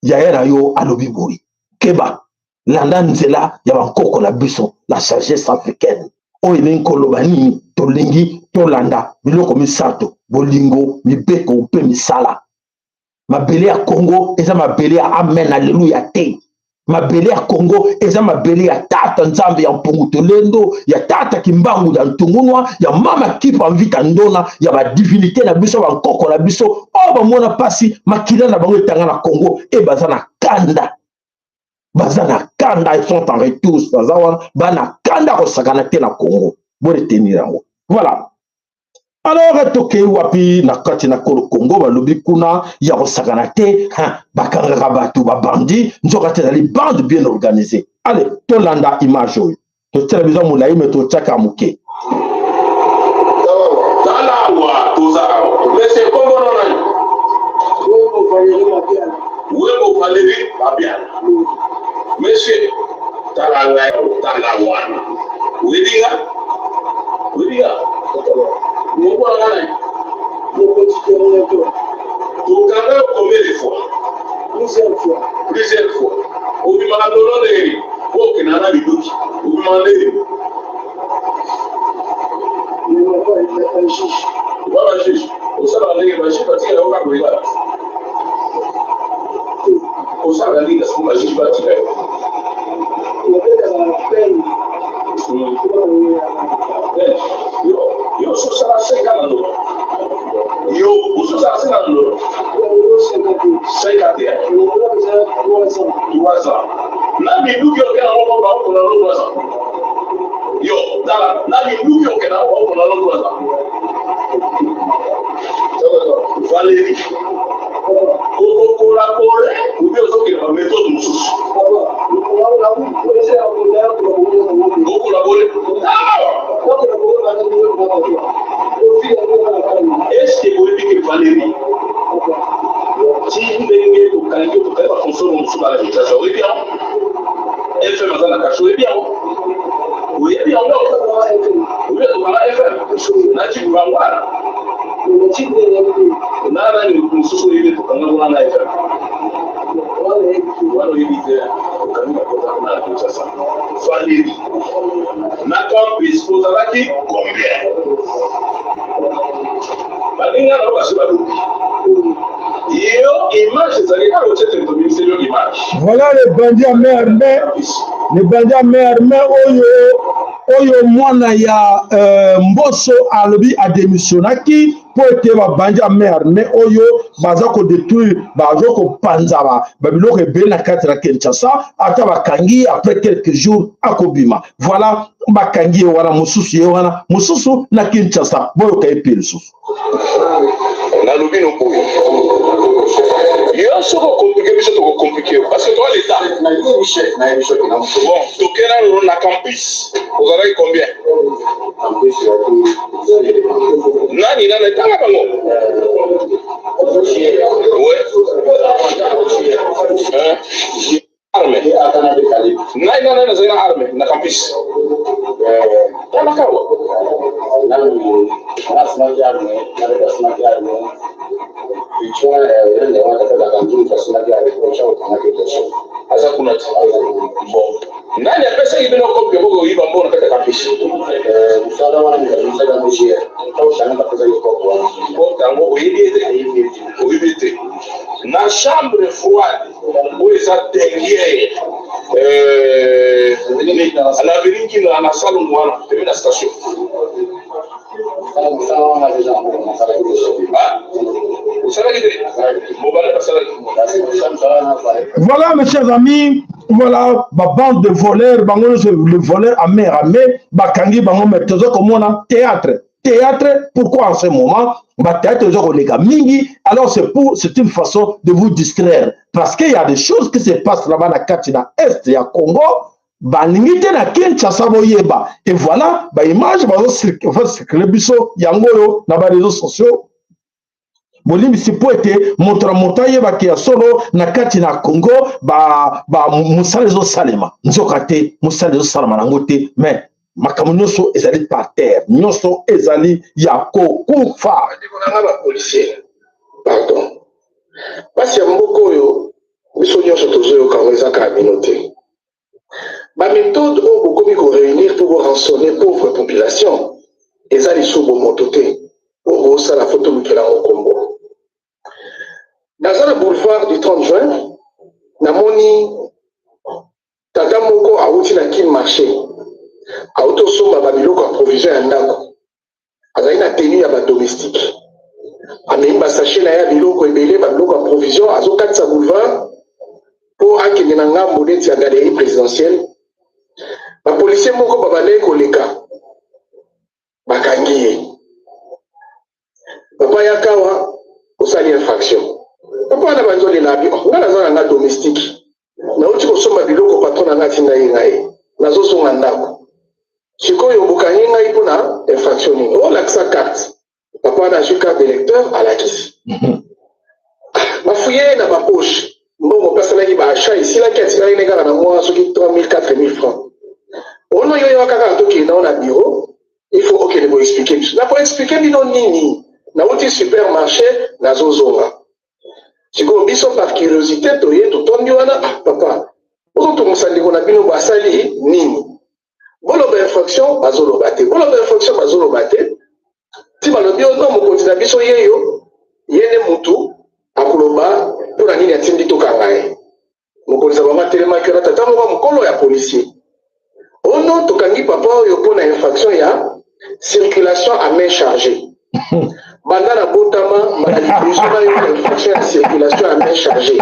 yaya na yo alobi boye. Keba, landa nzela ya bankoko na biso, la sagesse africaine oyo elingi koloba nini? Tolingi tolanda biloko misato: bolingo, mibeko mpe misala. Mabele ya Kongo eza mabele ya amen aleluya te. Mabele ya Kongo eza mabele ya Tata Nzambe ya Mpungu Tolendo, ya Tata Kimbangu ya Ntungunwa, ya Mama Kipa Mvita Ndona, ya badivinité na biso, bankoko na biso oyo bamona mpasi, makila na bango etanga na Kongo. E baza na kanda, baza na kanda, ils sont en retour, baza wana bana kanda kosakana te na Congo. Boretenir yango. Voilà. Alors tokei wapi? Na kati na kolo Congo, balobi kuna ya kosakana te, bakangaka bato babandi, nzoka te ezali bande bien organisée. Allez, tolanda image oyo, totiala biso molai, me totiaka moke. Tala awa, toza awa. Monsieur, kombo na nani? Webo Valérie Mabiala. Monsieur, tala ngai, tala wana. Oyebi nga? Oyebi nga? Moko na ngai. Tokanga yo combien de fois? Plusieurs fois. Plusieurs fois. Obimaka lolo ndenge nini? Po okenda na minduki. Obimaka ndenge nini? Ba juge osalaka ndenge bajuge batikala yo kaka koyebala, osalaka ndenge kasi bajuge batika yo. Yo ososala 5 ans na Ndolo, yo ososala 5 ans na Ndolo, 51, 3 ans na minduki okenda ngo baokona no 3 ans. Yo tala, na minduki okenda ngo baokona no 3 ans. Valérie, okocollaborer ou bien ozokende baméthode mosusu? Ocollaborer awa. Est-ce boyebi ke Valérie, ti ndenge tokangi, tokangi baconsort mosusu bala Kinshasa, oyebi yango? FM aza na kasho, oyebi yango? Oyebi yango? Oyebi tokanga FM na Jibangwana na nani mosusu? Oyebi tokanga kuna na FM wana? Oyebi te? Okangi bakota kuna na Kinshasa. Valérie, na campus ozalaki combien? Baninga na basi balobi yo image ezali kaka otie tobimiseli yo image. Voilà les bandits à main armée, les bandits à main armée oyo mwana ya Mboso alobi adémissionnaki mpo ete babandits ya main armée oyo baza kodétruire, baza kopanza babiloko ebele na kati na Kinshasa. Ata bakangi, après quelques jours akobima. Voilà, bakangi ye wana mosusu, ye wana mosusu na Kinshasa. Boyoka ye mpe lisusu. Nalobi no boye, yo soki ocompliquer biso, tokocompliquer yo, parce que toa l'État. Bon, toke nano na campus. Ozalaki combien? Nani nani? Etanga bango. Ouais, arme nani nani azali na arme na campus? Tala kawa. Aza kuna ti. Bon, nani apesaki bino kope boko koyiba mbongo na kati ya campus? Po yango oyebi ete oyebi ete na chambre froide oyo eza derrière na avenue Nkina, na salongo wana pembeni na station. Osalaki te mobale basalaki. Voilà, mes chers amis, voilà babande de voleurs. Bango nyonso, le voleur à main armée, bakangi bango. Mais toza komona théâtre, théâtre. Pourquoi en ce moment bathéâtre eza koleka mingi? Alors c'est une façon de vous distraire, parce qu'il y a des choses qui se passent là-bas na kati na Est ya Congo, balingi te na Kinshasa boyeba. Et voilà baimage bazocirculer biso yango oyo na baréseaux sociaux. Bolimbisi, mpo ete moto na moto ayebaki ya solo na kati na Congo ba, ba mosala ezosalema. Nzoka te, mosala ezosalama nango te, mais makambo nyonso ezali par terre, nyonso ezali ya kokufa. Bandeko na nga bapolicier, pardon, mpasi ya mboka oyo biso nyonso tozoyoka yango, eza kaka bino te. Baméthode oyo bokomi koréunir mpo borançonner pauvre population eza lisusu bomoto te. Oyo bosala, fo tolukela yango kombo. Naza na boulevard du 30 juin, namoni tata moko awuti na Kin Marché, awuti osomba babiloko ya provision ya ndako. Azali na tenue ya badomestique, amemi basachet na ye ya biloko ebele, babiloko ya provision. Azokatisa boulevard mpo akende na ngambo neti ya galerie présidentielle. Bapolicier moko babandaki koleka, bakangi ye: "Papa, yakawa, osali infraction." Papa wana banzolela abi: "Oh, nga naza na nga domestique, nauti kosomba biloko, patron na nga atinda ye ngai, nazozonga ndako. Sikoyo bokangi ngai mpona infraction nini?" Olakisa carte. Papa wana azwi carte d'électeur, alakisi. Bafouiller ye na bapoche, mbongo mpe asalaki baachat esilaki, atikali ne kaka na mwa soki 3000, 4000 francs. Ono yo yoka kaka, tokende nao na bureau, il faut okende koexpliquer biso. Na koexpliquer bino nini? Nauti supermarché, nazozonga. Sikoyo biso par curiosité toye, totondi wana: "Ah, papa, ozotungisa ndeko na bino, basali nini? Boloba infraction." Bazoloba te, boloba infraction, bazoloba te. Ti balobi oyo mokonzi na biso yeyo, ye nde mutu akoloba mpo na nini atindi tokanga ye. Mokonzi na bango atelemaki wana, tata moko mokolo ya policier. Oh non, tokangi papa oyo mpo na infraction ya circulation à main chargée. Banda na botama mbala liboso nayoka infraction ya circulation à main chargée.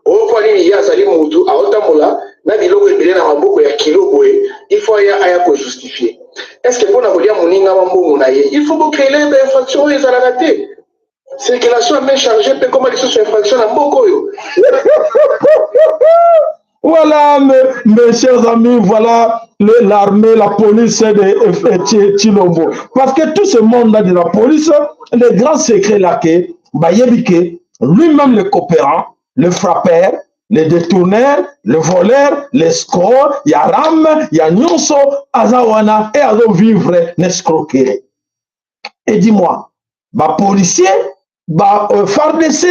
Oyo mpo nini ye azali mutu aotambola na biloko ebele na maboko ya kilo boye, il faut aya kojustifier. Est ce que mpo na kolia moninga wa mbongo na ye, il faut bocréer ba infraction oyo ezalaka te? Circulation à main chargée mpe koma lisusu infraction na mboka oyo. Voilà, mes chers amis, voilà l'armée, la police de Tshilombo. Parce que tout ce monde-là de la police, le grand secret là, que, bayebi que, lui-même le coopérant, le frappeur, le détourneur, le voleur, l'escroc, il y a ram, il y a nyonso, aza wana, et azo vivre l'escroquerie. Et dis-moi, ba policier, ba FARDC,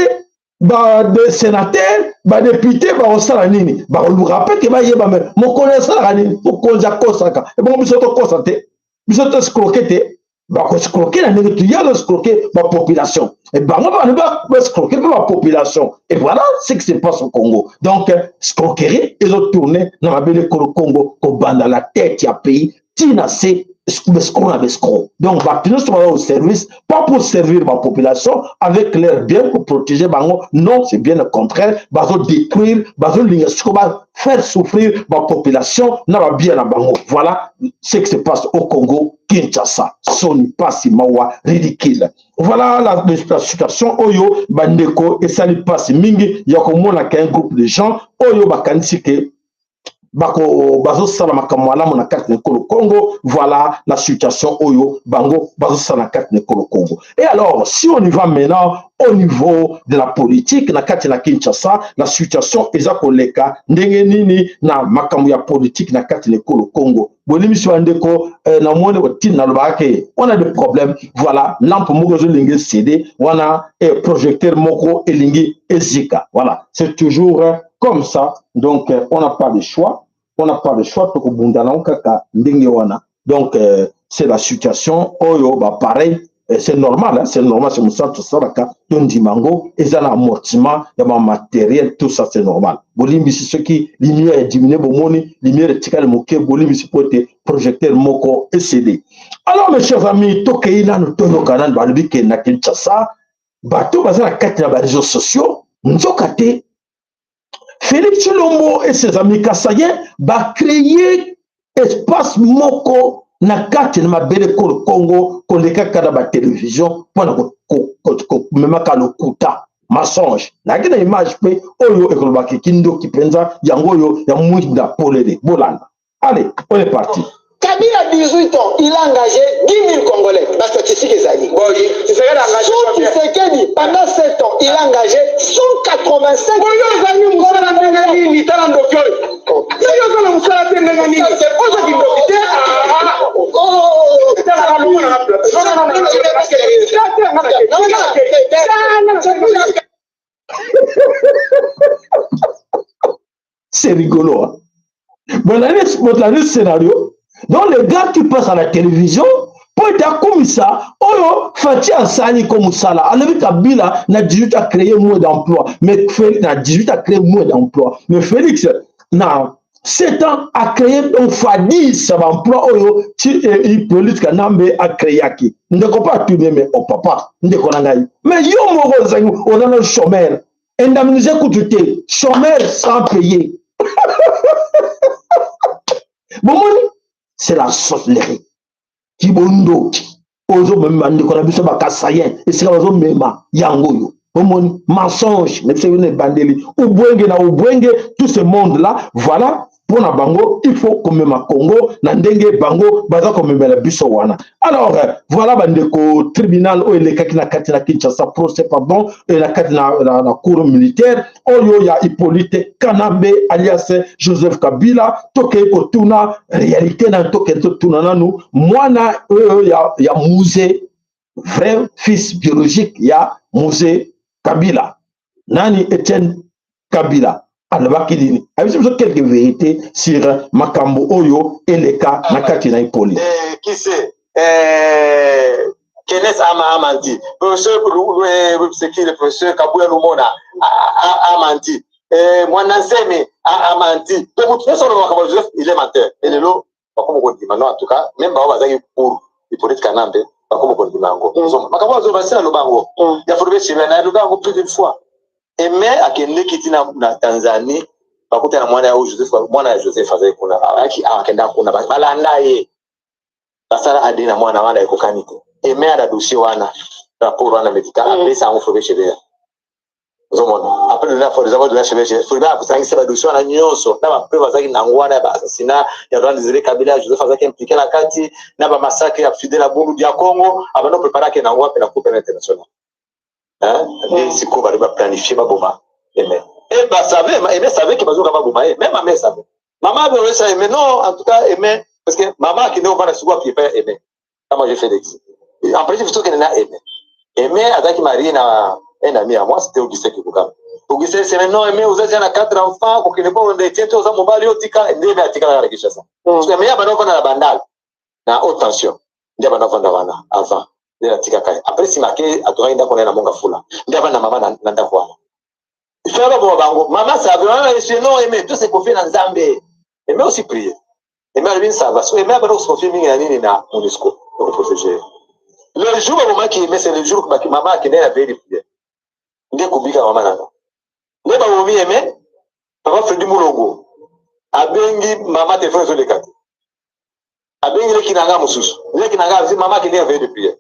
ba de sénateur, ba député, ba osala nini? Ba mpe ke bayeba me mokonzi asalaka nini? Mokonzi akosaka. Ebongo biso tokosa te, biso toescroquer te. Bakoescroquer na ndenge toya koescroquer bapopulation, et bango bani baescroquer mpe bapopulation. Et voilà ce qui se passe au Congo. Donc escroquerie ezotourne na mabele ekolo Congo, kobanda la tête ya pays ntina se escroc na escroc. Donc bato nyonso baza au service, pas pour servir ma population avec leur bien, pour protéger bango. Non, c'est bien le contraire. Bazodétruire, bazolinga siko bafaire souffrir bapopulation na babien na bango. Voilà ce qui se passe au Congo Kinshasa. Soni, pasi, mawa, ridicule. Voilà la situation oyo, bandeko, esali pasi mingi ya komona un groupe de gens oyo bakanisi ke bako bazosala makambo malamu na kati na ekolo Congo. Voilà la situation oyo bango bazosala na kati na ekolo Congo. Et alors, si on y va maintenant au niveau de la politique na kati na Kinshasa, la situation eza koleka ndenge nini na makambo ya politique na kati na ekolo Congo? Bolimisi, bandeko, namoni otina nalobaka ke on a des problèmes. Voilà, lampe moko ezolingi ecéder wana, projecteur moko elingi ezika. Voilà, c'est toujours comme ça. Donc on n'a pas de choix, on n'a pas de choix, tokobunda nango kaka ndenge wana. Donc c'est la situation oyo ba pareil, c'est normal, hein, c'est normal, c'est mosala tosalaka, tondima yango, eza na amortissement ya bamatériel, tout ça, c'est normal. Bolimbisi soki lumière ediminue, bomoni lumière etikali moke, bolimbisi po ete projecteur moko ecéder. Alors, mes chers amis, tokei nanu toyoka nanu. Balobi ke na Kinshasa bato baza na kati na baréseaux sociaux, nzoka te Félix Tshilombo et ses amis kasaïens bacréer espace moko na kati na mabele kolo Congo, koleka kaka na batelevizio mpona komemaka lokuta, mensonge. Nayaki na image mpe oyo ekolobaka kindoki mpenza, yango oyo ya mwinda polele. Bolanda, allez, on est parti. Kabila, 18 ans, il a engagé 10 000 Congolais. La statistique est allée. Bon, Tshisekedi a engagé Sous Tshisekedi, pendant 7 ans, il a engagé 185 Oyo ozangi mosala ndenge nini? Tala ndoki oyo. Soki oza na mosala te ndenge nini? Oza kindoki te. Oh. Tala, longo na place. Non, non, non, non, non. C'est rigolo, hein? Bon, le scénario. Donc, les gars qui passent à la télévision, po ete akomisa oyo Fatshi asali ko mosala, alobi Kabila na 18 a créé moins d'emploi, mais Félix na 18 a créé moins d'emploi, mais Félix na 7 ans a créé donc fois 10 baemploi oyo ti Hippolyte Kanambe acréaki. Ndeko mpe atuni: "Mais o papa, ndeko na ngai, mais yo moko ozangi, oza na chômeur indemnisé kutu te, chômeur sans payer." Bomoni, c'est la sorcellerie, kibondoki ozomema ndeko na biso bakasayen esika bazomema yango oyo. Bomoni mensonge na biso na ebandeli, ubwenge na ubwenge, tout ce monde là. Voilà, mpona bango il faut komema Congo na ndenge bango baza komemela biso wana. Alors voilà, bandeko, tribunal oyo elekaki na kati na Kinshasa, procès, pardon, na kati na cour militaire oyo ya Hippolyte Kanambe alias Joseph Kabila. Tokei kotuna réalité na, tokei totuna nanu mwana oyo ya Mzee, vrai fils biologique ya Mzee Kabila, nani, Etienne Kabila, alobaki nini, ayebisi biso quelques vérités sur makambo oyo eleka na kati na Hippolyte. Qui sait? Kenneth Ama a menti. Professeur c'est qui le professeur Kabuya Lumona a, a, a menti. Eh, Mwana Nsemi a, a menti. Donc moto nyonso aloba makambo Joseph, il est menteur. Et lelo bakomi kondima non en tout cas même bango bazalaki pour Hippolyte Kanambe bakomi kondima yango. Makambo azoba si naloba yango. Ya Folobe Chebe na loba yango plus d'une fois. Aimé akendeki ti na, na Tanzanie bakutana mwana ya Joseph, mwana ya Joseph azali kuna, ayaki akenda kuna balanda ye basala ADN na mwana wana ekokani te. Aimé ala dossier wana rapport wana médical apesa yango Folobe Chebeya. Ozomona après dona for example dona Chebeya, Folobe akosangisa ba dossier wana nyonso na ba preuve azalaki nango wana ya ba assassinat ya Laurent Désiré Kabila, Joseph azalaki impliqué na kati na ba massacre ya Fidèle Abundu dia Congo, abanda préparer ake nango wapi na Cour pénale internationale. Nde sikoyo bali baplanifie baboma Aimé. Et basave, Aimé savait que bazoka baboma ye. Même Aimé savait. Mama abolesa Aimé non, en tout cas Aimé, parce que mama akende ovanda sikoyo api epai ya Aimé. Kama je Félix en principe tokende na Aimé. Aimé azalaki marié na un ami à moi, c'était Augustin Kikukama. Augustin c'est non Aimé, oza déjà na quatre enfants, kokende mpo Etienne te, oza mobali, otika nde Aimé atikalaka na Kinshasa. Parce que Aimé abanda ovanda na Bandal na haute tension, nde abanda ovanda wana avant nde natikaka ye. Après nsima ake atongaki ndako na ye na Monga Fula, nde avanda mama na ndako wana. Ifala baboma bango, mama save wana esi non Aimé to se confie na Nzambe. Aimé aussi prier, Aimé alobi ça va. So Aimé abanda kose confier mingi na nini, na MONUSCO ekoprotéger. Le jour babomaki Aimé, c'est le jour mama akende na veille de prière nde kobika mama nanga nde babomi Aimé. Papa Fredi Mulongo abengi mama, telefone ezoleka te. Abengi leki na nga mosusu, leki na nga azi mama akende ya veille de prière,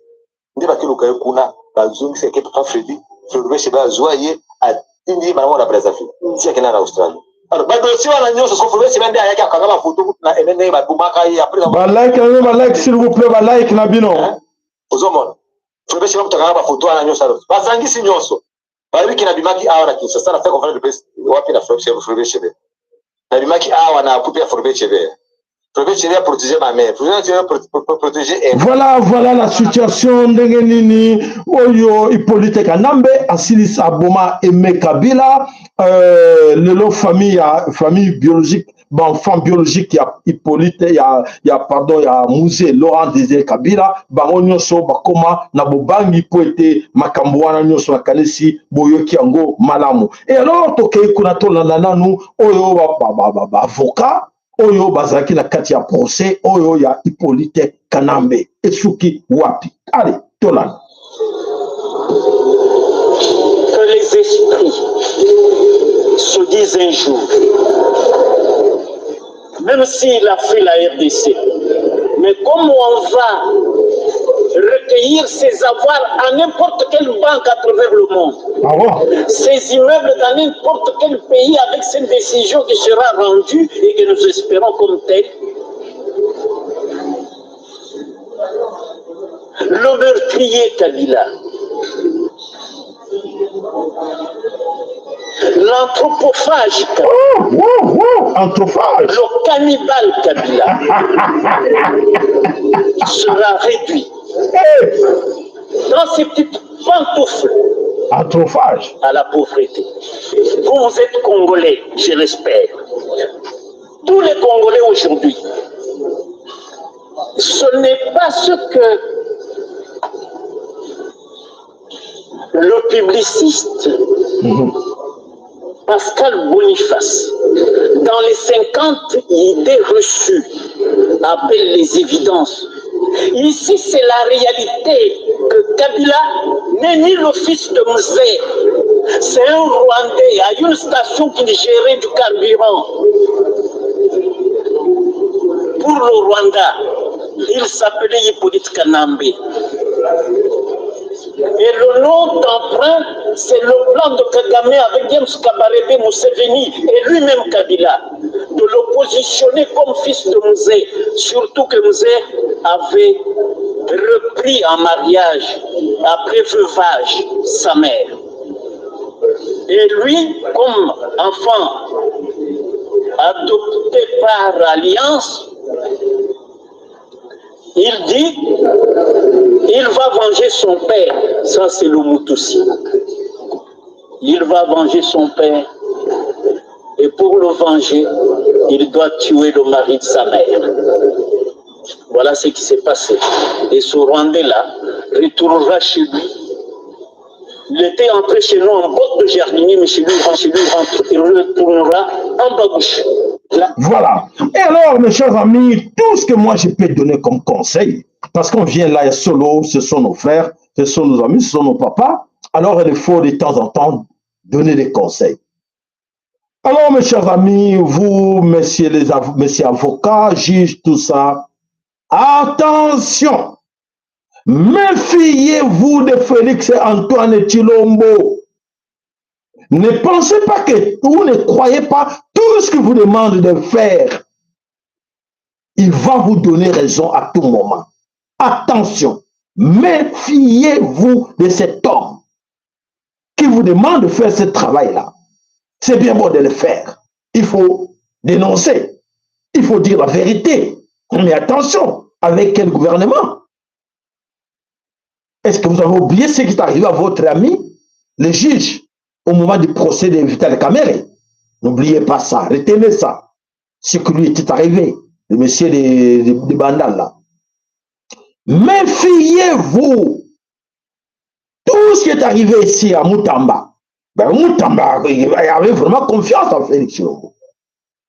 nde bakiluka ye kuna, bazongisa eke papa Fredi. Fredi Sheba azwa ye, atindi ye bango na Brazzaville, ti akenda na Australie. Alors badossier wana nyonso, so Fredi Sheba nde ayaki akanga bafoto kutu na ene ndenge babomaka ye après. Balike na bino, balike s'il vous plaît, balike na bino. Ozomona Fredi Sheba moto akanga bafoto wana nyonso. Alors basangisi nyonso, balobi ke nabimaki awa na Kinshasa na fait conférence de presse wapi na Fredi Sheba, nabimaki awa na coupe ya Fredi Sheba. Fredi Sheba protéger ma mère, Fredi Sheba protéger elle. Voilà la situation ndenge nini oyo Hippolyte Kanambe asilisa aboma Aimé Kabila. Lelo famille ya famille biologique, baenfant biologique ya Hippolyte ya pardon, ya Mzee Laurent Désiré Kabila, bango nyonso bakoma na bobangi mpo ete makambo wana nyonso nakanisi boyoki yango malamu. Et alors tokei kuna, tolanda nanu oyo baavocat oyo bazalaki na kati ya procès oyo ya Hippolyte Kanambe esuki wapi. Allez, tolanda. Que les esprits se disent un jour, même s'il a fait la RDC, mais comment on va recueillir ses avoirs à n'importe quelle banque à travers le monde, Ah bon? Ses immeubles dans n'importe quel pays avec cette décision qui sera rendue et que nous espérons comme telle. Le meurtrier Kabila, l'anthropophage Kabila, Oh, anthrophage. Le cannibale Kabila sera réduit dans ses petites pantoufles Anthrophage. À la pauvreté. Vous, vous êtes Congolais, je l'espère. Tous les Congolais aujourd'hui, ce n'est pas ce que le publiciste Pascal Boniface, dans les 50 idées reçues, appelle les évidences. Ici, c'est la réalité que Kabila n'est ni le fils de Mzee. C'est un Rwandais à une station qui gérait du carburant. Pour le Rwanda, il s'appelait Hippolyte Kanambe. Et le nom d'emprunt, c'est le plan de Kagame avec James Kabarebe Museveni et lui-même Kabila, de le positionner comme fils de Mzee, surtout que Mzee avait repris en mariage, après veuvage, sa mère. Et lui, comme enfant adopté par alliance, il dit, il va venger son père. Ça, c'est le Moutoussi. Il va venger son père. Et pour le venger, il doit tuer le mari de sa mère. Voilà ce qui s'est passé. Et ce Rwandais-là Retournera chez lui. Il était entré chez nous en botte de jardinier, mais chez lui, chez lui rentre, il retournera en babouche. Là. Voilà. Et alors, mes chers amis, tout ce que moi je peux donner comme conseil, parce qu'on vient là solo, ce sont nos frères, ce sont nos amis, ce sont nos papas, alors il faut de temps en temps donner des conseils. Alors, mes chers amis, vous, messieurs les av messieurs avocats, juges, tout ça, attention! Méfiez-vous de Félix Antoine Tshilombo. Ne pensez pas que vous ne croyez pas tout ce qu'il vous demande de faire. Il va vous donner raison à tout moment. Attention, méfiez-vous de cet homme qui vous demande de faire ce travail-là. C'est bien bon de le faire. Il faut dénoncer. Il faut dire la vérité. Mais attention, avec quel gouvernement? Est-ce que vous avez oublié ce qui est arrivé à votre ami, le juge, au moment du procès de Vital Kamerhe? N'oubliez pas ça, retenez ça. Ce qui lui était arrivé, le monsieur de, de, de Bandal là. Méfiez-vous. Tout ce qui est arrivé ici à Mutamba, ben Mutamba il avait vraiment confiance en Félix Tshilombo.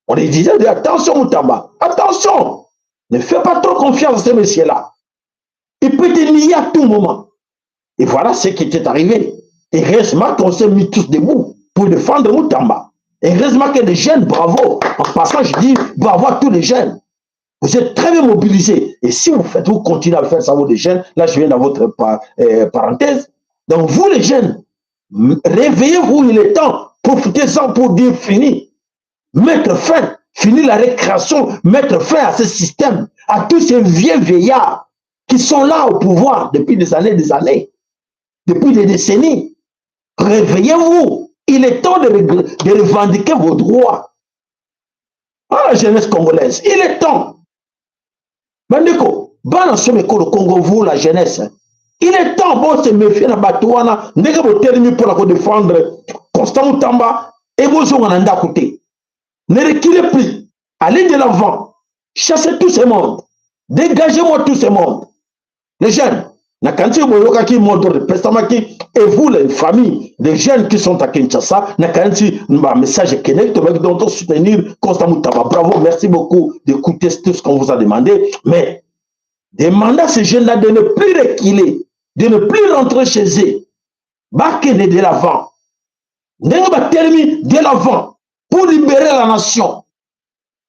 On lui disait, attention Mutamba, attention, ne fais pas trop confiance à ce monsieur-là. Il peut te nier à tout moment. Et voilà ce qui était arrivé. Et heureusement qu'on s'est mis tous debout pour défendre Mutamba. Et heureusement que les jeunes, bravo. En passant, je dis bravo à tous les jeunes. Vous êtes très bien mobilisés. Et si vous faites, vous continuez à faire ça, vous les jeunes, là je viens dans votre euh, parenthèse. Donc vous les jeunes, réveillez-vous, il est temps. Profitez-en pour dire fini. Mettre fin, finir la récréation, mettre fin à ce système, à tous ces vieux vieillards qui sont là au pouvoir depuis des années, des années, depuis des décennies. Réveillez-vous. Il est temps de, de revendiquer vos droits. Ah, la jeunesse congolaise, il est temps. Bandeko, bana somi ekolo Congo, vous la jeunesse, il est temps bo se méfier na bato wana ndenge botelemi mpo na kodefendre Constant Mutamba et bozonga na ndako te. Ne reculez plus, allez de l'avant, chassez tout ce monde, dégagez-moi tout ce monde. Les jeunes, nakanisi boyokaki mot d'ordre epesamaki et vous les familles des jeunes qui sont à Kinshasa, nakanisi ba message ekendeki tobaki donc soutenir Constant Mutamba. Bravo, merci beaucoup d'écouter tout ce qu'on vous a demandé, mais demandez à ces jeunes-là de ne plus reculer, de ne plus rentrer chez eux. Bakende de l'avant. Ndenge batelemi de l'avant pour libérer la nation.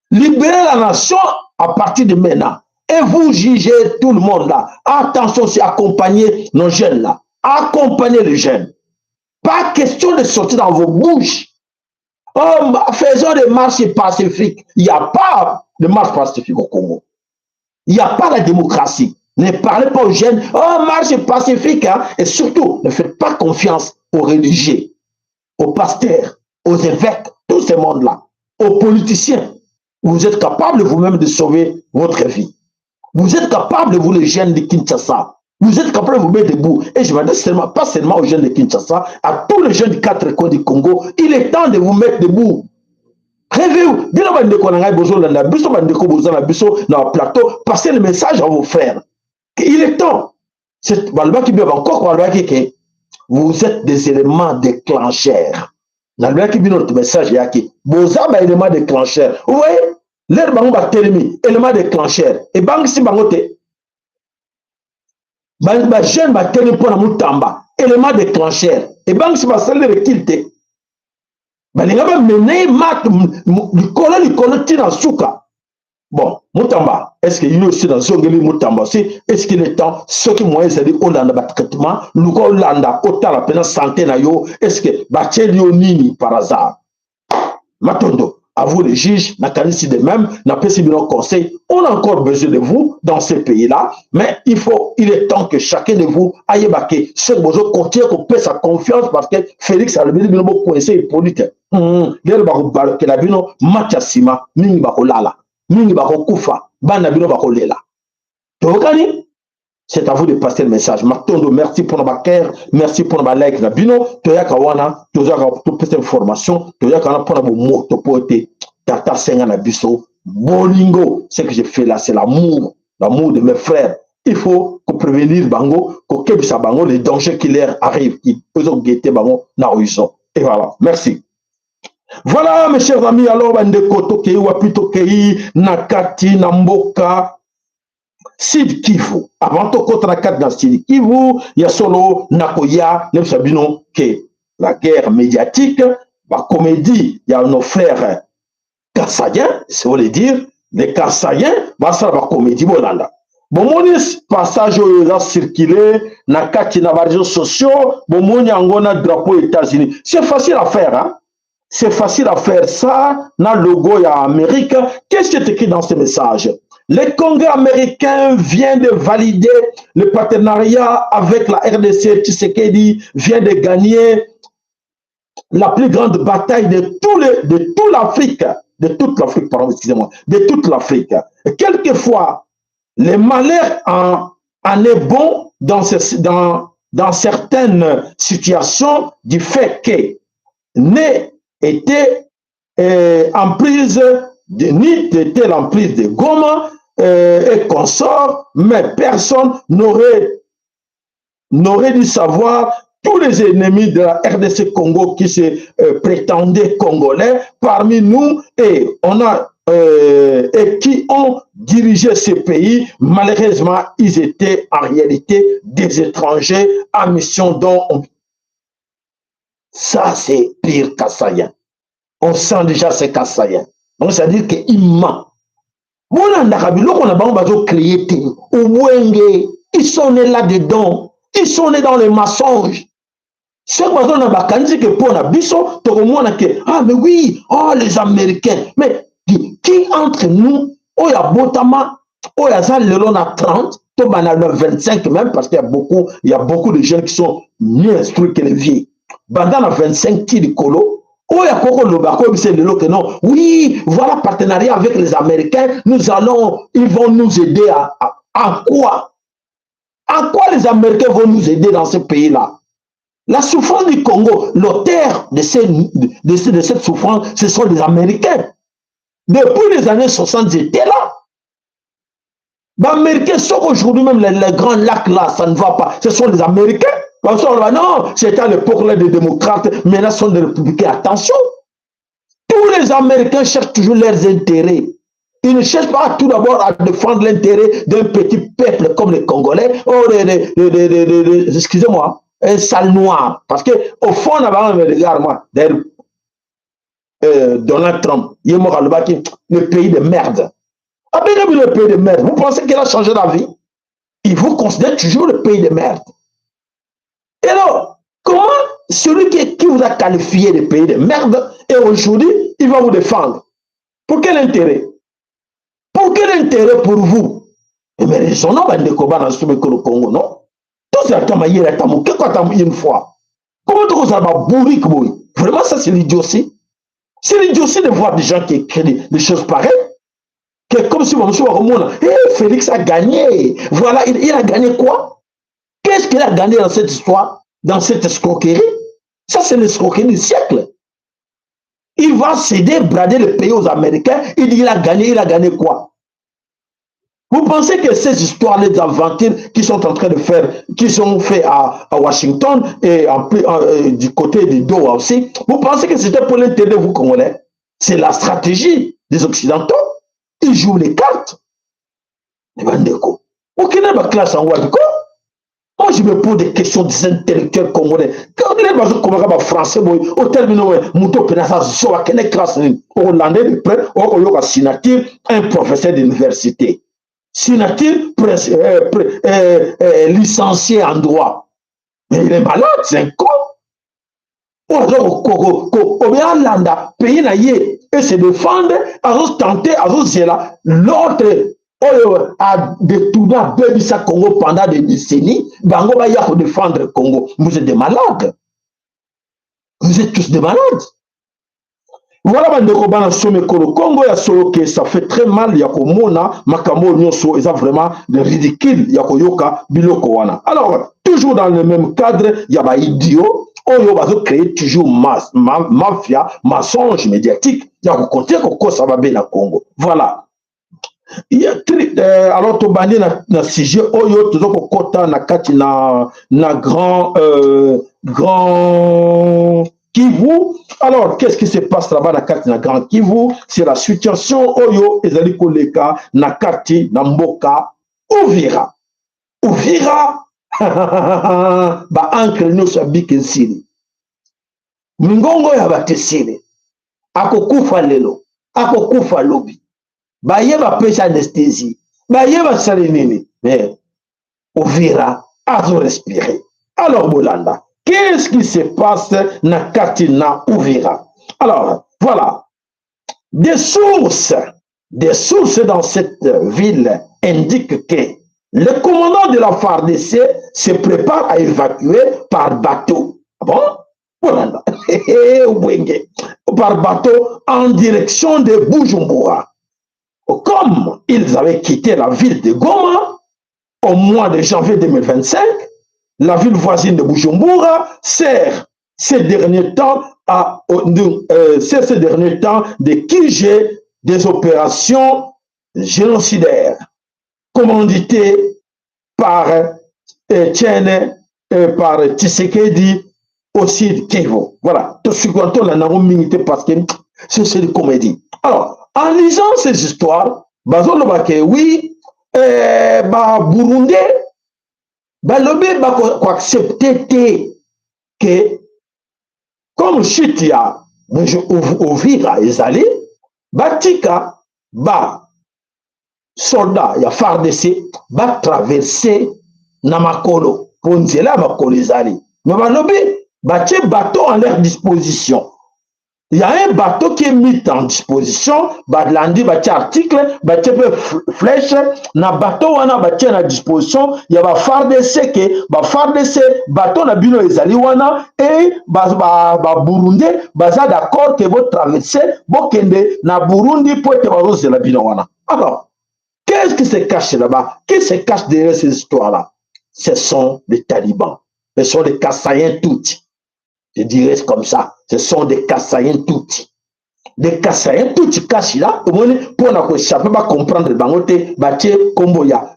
Libérer la nation à partir de maintenant. Et vous jugez tout le monde là. Attention, c'est accompagner nos jeunes là. Accompagnez les jeunes. Pas question de sortir dans vos bouches. Oh, faisons des marches pacifiques. Il n'y a pas de marche pacifique au Congo. Il n'y a pas la démocratie. Ne parlez pas aux jeunes. Oh, marche pacifique. Hein? Et surtout, ne faites pas confiance aux religieux, aux pasteurs, aux évêques, tout ce monde-là, aux politiciens. Vous êtes capable vous-même de sauver votre vie. Vous êtes capable, vous les jeunes de Kinshasa, vous êtes capable de vous mettre debout. Et je m'adresse seulement, pas seulement aux jeunes de Kinshasa, à tous les jeunes des quatre coins du Congo, il est temps de vous mettre debout. Réveillez-vous. Bino bandeko na ngai bozolanda biso bandeko boza na biso na plateau, passez le message à vos frères. Il est temps. Balobaki bien bankoko balobaki ke vous êtes des éléments déclencheurs. Nalobaki bino message eyaki boza ba éléments déclencheurs. Vous voyez, l'heure bango batelemi élément déclencheur ebangisi bango te. Ba jeune batelemi mpo na Mutamba élément déclencheur ebangisi basali recul te. Balinga bamene mat likolo likolo ntina suka. Bon, Mutamba, est-ce que lui aussi nazongeli Mutamba aussi, est-ce qu'il est temps soki moyen ezali olanda ba traitement, luka olanda otala mpena santé na yo, est-ce que batieli yo nini par hasard? Matondo, à vous les juges, nakanisi de même, napesi bino conseil, on a encore besoin de vous dans ces pays-là, mais il faut, il est temps que chacun de vous ayeba ke soki bozo continuer kopesa confiance parce que Félix alobi bino bokoinse Hippolyte, lelo bakobalukela bino match ya nsima, mingi bakolala, mingi bakokufa, bana bino bakolela. Toyokani? C'est à vous de passer le message. Matondo, merci pour nos cœur, merci pour nos like na bino. Toyaka wana, toyaka topesa information, toyaka wana pour bomoto po ete tata senga na biso bolingo. Ce que je fais là, c'est l'amour, l'amour de mes frères. Il faut koprévenir bango, kokebisa bango les dangers qui leur arrivent, qui ezoguetter bango na horizon. Et voilà, merci. Voilà, mes chers amis, alors bandeko, tokei wapi? Tokei na kati na mboka Sud Kivu. Avant tokota na kati na Sud Kivu, ya solo nakoya nayebisa bino ke la guerre médiatique, bacomédie ya nos frères kasaïens, c'est voulait dire les Kasaïens basala bacomédie. Bolanda, bomoni passage oyo eza circule na kati na baréseaux sociaux, bomoni yango na drapeau États-Unis. C'est facile à faire, hein? C'est facile à faire ça na logo ya Amérique. Qu'est-ce qui est écrit dans ce message? Le Congrès américain vient de valider le partenariat avec la RDC. Tshisekedi vient de gagner la plus grande bataille de toute l'Afrique, de toute l'Afrique, pardon, excusez-moi, de toute l'Afrique. Quelquefois, le malheur en est bon dans certaines situations du fait que n'ait été en prise de, ni était l'emprise de Goma et consorts, mais personne n'aurait dû savoir tous les ennemis de la RDC Congo qui se prétendaient congolais parmi nous et qui ont dirigé ce pays, malheureusement, ils étaient en réalité des étrangers à mission dont on. Ça, c'est pire Kassaïen. On sent déjà ces Kassaïens. Donc, c'est-à-dire qu'il ment. Bolandaka biloko na bango bazocréer te. Obwenge, ils sont nés là-dedans. Ils sont nés dans les mensonges. Soki bazona bakanisi ke mpo na biso tokomona ke ah mais oui, oh les Américains. Mais qui entre nous oyo abotama, oyo aza lelo na 30 to bana na 25 même, parce qu'il y a beaucoup, il y a beaucoup de jeunes qui sont mieux instruits que les vieux, banda na 25 ti likolo, oyo akoki koloba, akoyebisa lelo que non, oui, voilà, partenariat avec les Américains, nous allons, ils vont nous aider à quoi? À quoi les Américains vont nous aider dans ce pays là? La souffrance du Congo, l'auteur de cette souffrance, ce sont les Américains. Depuis les années 60, ils étaient là. Les Américains sont aujourd'hui même les grands lacs là, ça ne va pas. Ce sont les Américains. Parce que, non, c'était à l'époque là des démocrates, maintenant ce sont des républicains. Attention. Tous les Américains cherchent toujours leurs intérêts. Ils ne cherchent pas tout d'abord à défendre l'intérêt d'un petit peuple comme les Congolais, oh, les, excusez-moi, un sale noir. Parce que au fond, on a regarde-moi, d'ailleurs, Donald Trump, il est mort, le pays de merde. Ah ben, le pays de merde. Vous pensez qu'il a changé d'avis? Il vous considère toujours le pays de merde. Et alors, comment celui qui vous a qualifié de pays de merde, et aujourd'hui, il va vous défendre? Pour quel intérêt? Pour quel intérêt pour vous? Mais raisonnons, bandeko bana le Congo, non? Tout ça, une fois. Comment tu ça va bourrique? Vraiment, ça, c'est l'idiotie. C'est l'idiotie de voir des gens qui écrivent des choses pareilles. Que comme si hey, Félix a gagné. Voilà, il a gagné quoi? Qu'est-ce qu'il a gagné dans cette histoire, dans cette escroquerie? Ça, c'est l'escroquerie du siècle. Il va céder, brader le pays aux Américains. Il dit qu'il a gagné, il a gagné quoi? Vous pensez que ces histoires, les aventures qui sont en train de faire, qui sont faites à Washington et en plus du côté de Doha aussi, vous pensez que c'était pour l'intérêt de vous, Congolais? C'est la stratégie des Occidentaux. Ils jouent les cartes. Mais bandeko, okende ba classe en wapi? Moi, je me pose des questions des intellectuels congolais. Quand les bazokomaka bafrançais boye, otelemi moto mpenza aza zoba, akende classe nini? Okolanda de près, okoyoka signature, un professeur d'université. Signature, licencié en droit. Mais il est malade, c'est un con. Oyo alanda pays na ye et se défendre, azotenter, azozela l'autre oyo adétourné, abebisa Congo pendant des décennies, bango baya kodéfendre Congo. Vous êtes des malades, vous êtes tous des malades. Voilà, bandeko bana somekolo Congo, ya solo ke ça fait très mal ya komona makambo oyo nyonso, eza vraiment de ridicule ya koyoka biloko wana. Alors, toujours dans le même cadre ya baidiots oyo bazocréer toujours mafia, mensonge médiatique ya kokontinue kokosa babe na Congo. Voilà. Alors tobandi na sujet oyo toza kokɔta na kati na Grand Kivu. Alors, qu'est-ce qui se passe là-bas na kati na Grand Kivu? C'est la situation oyo ezali koleka na kati na mboka Uvira. Uvira, baencre nyonso ya bic esili, mingongo ya bato esili. Akokufa lelo, akokufa lobi. Baye bapesa anesthésie, baye basali nini, mais Uvira azo respirer. Alors bolanda, qu'est-ce qui se passe na kati na Uvira? Alors voilà, des sources dans cette ville indiquent que le commandant de la FARDC se prépare à évacuer par bateau. Ah bon? Bolanda, par bateau en direction de Bujumbura. Comme ils avaient quitté la ville de Goma au mois de janvier 2025, la ville voisine de Bujumbura sert ces derniers temps de QG des opérations génocidaires commanditées par Etienne, par Tshisekedi au Sud Kivu. Voilà, tout ce qu'on a parce que c'est une comédie. Alors, en lisant ces histoires, bazoloba ke oui, ba Burundais balobi bakoaccepte te ke comme chute ya Uvira ezali, batika ba soldat ya FARDC batraverse na makolo, mpo nzela ya makolo ezali. Me balobi batie bateau en leur disposition. Il y a un bateau qui est mis en disposition. Balandi, batie article, batie mpe flèche na bateau wana, batie na disposition ya ba FARDC ke ba FARDC, bateau na bino ezali wana e Baburundais ba baza d'accord ke botraverse, bokende na Burundi mpo ete bazozela bino wana. Alors, qu'est-ce qui se cache là-bas? Qui se cache derrière ces histoires-là? Ce sont les talibans, ce sont les Kassaïens tutsi. Je dirais comme ça, ce sont des Kassaïens tutsi, des Kassaïens tutsi. Kasi là, omoni, mpona koéchapper, bacomprendre bango te, batie nkombo ya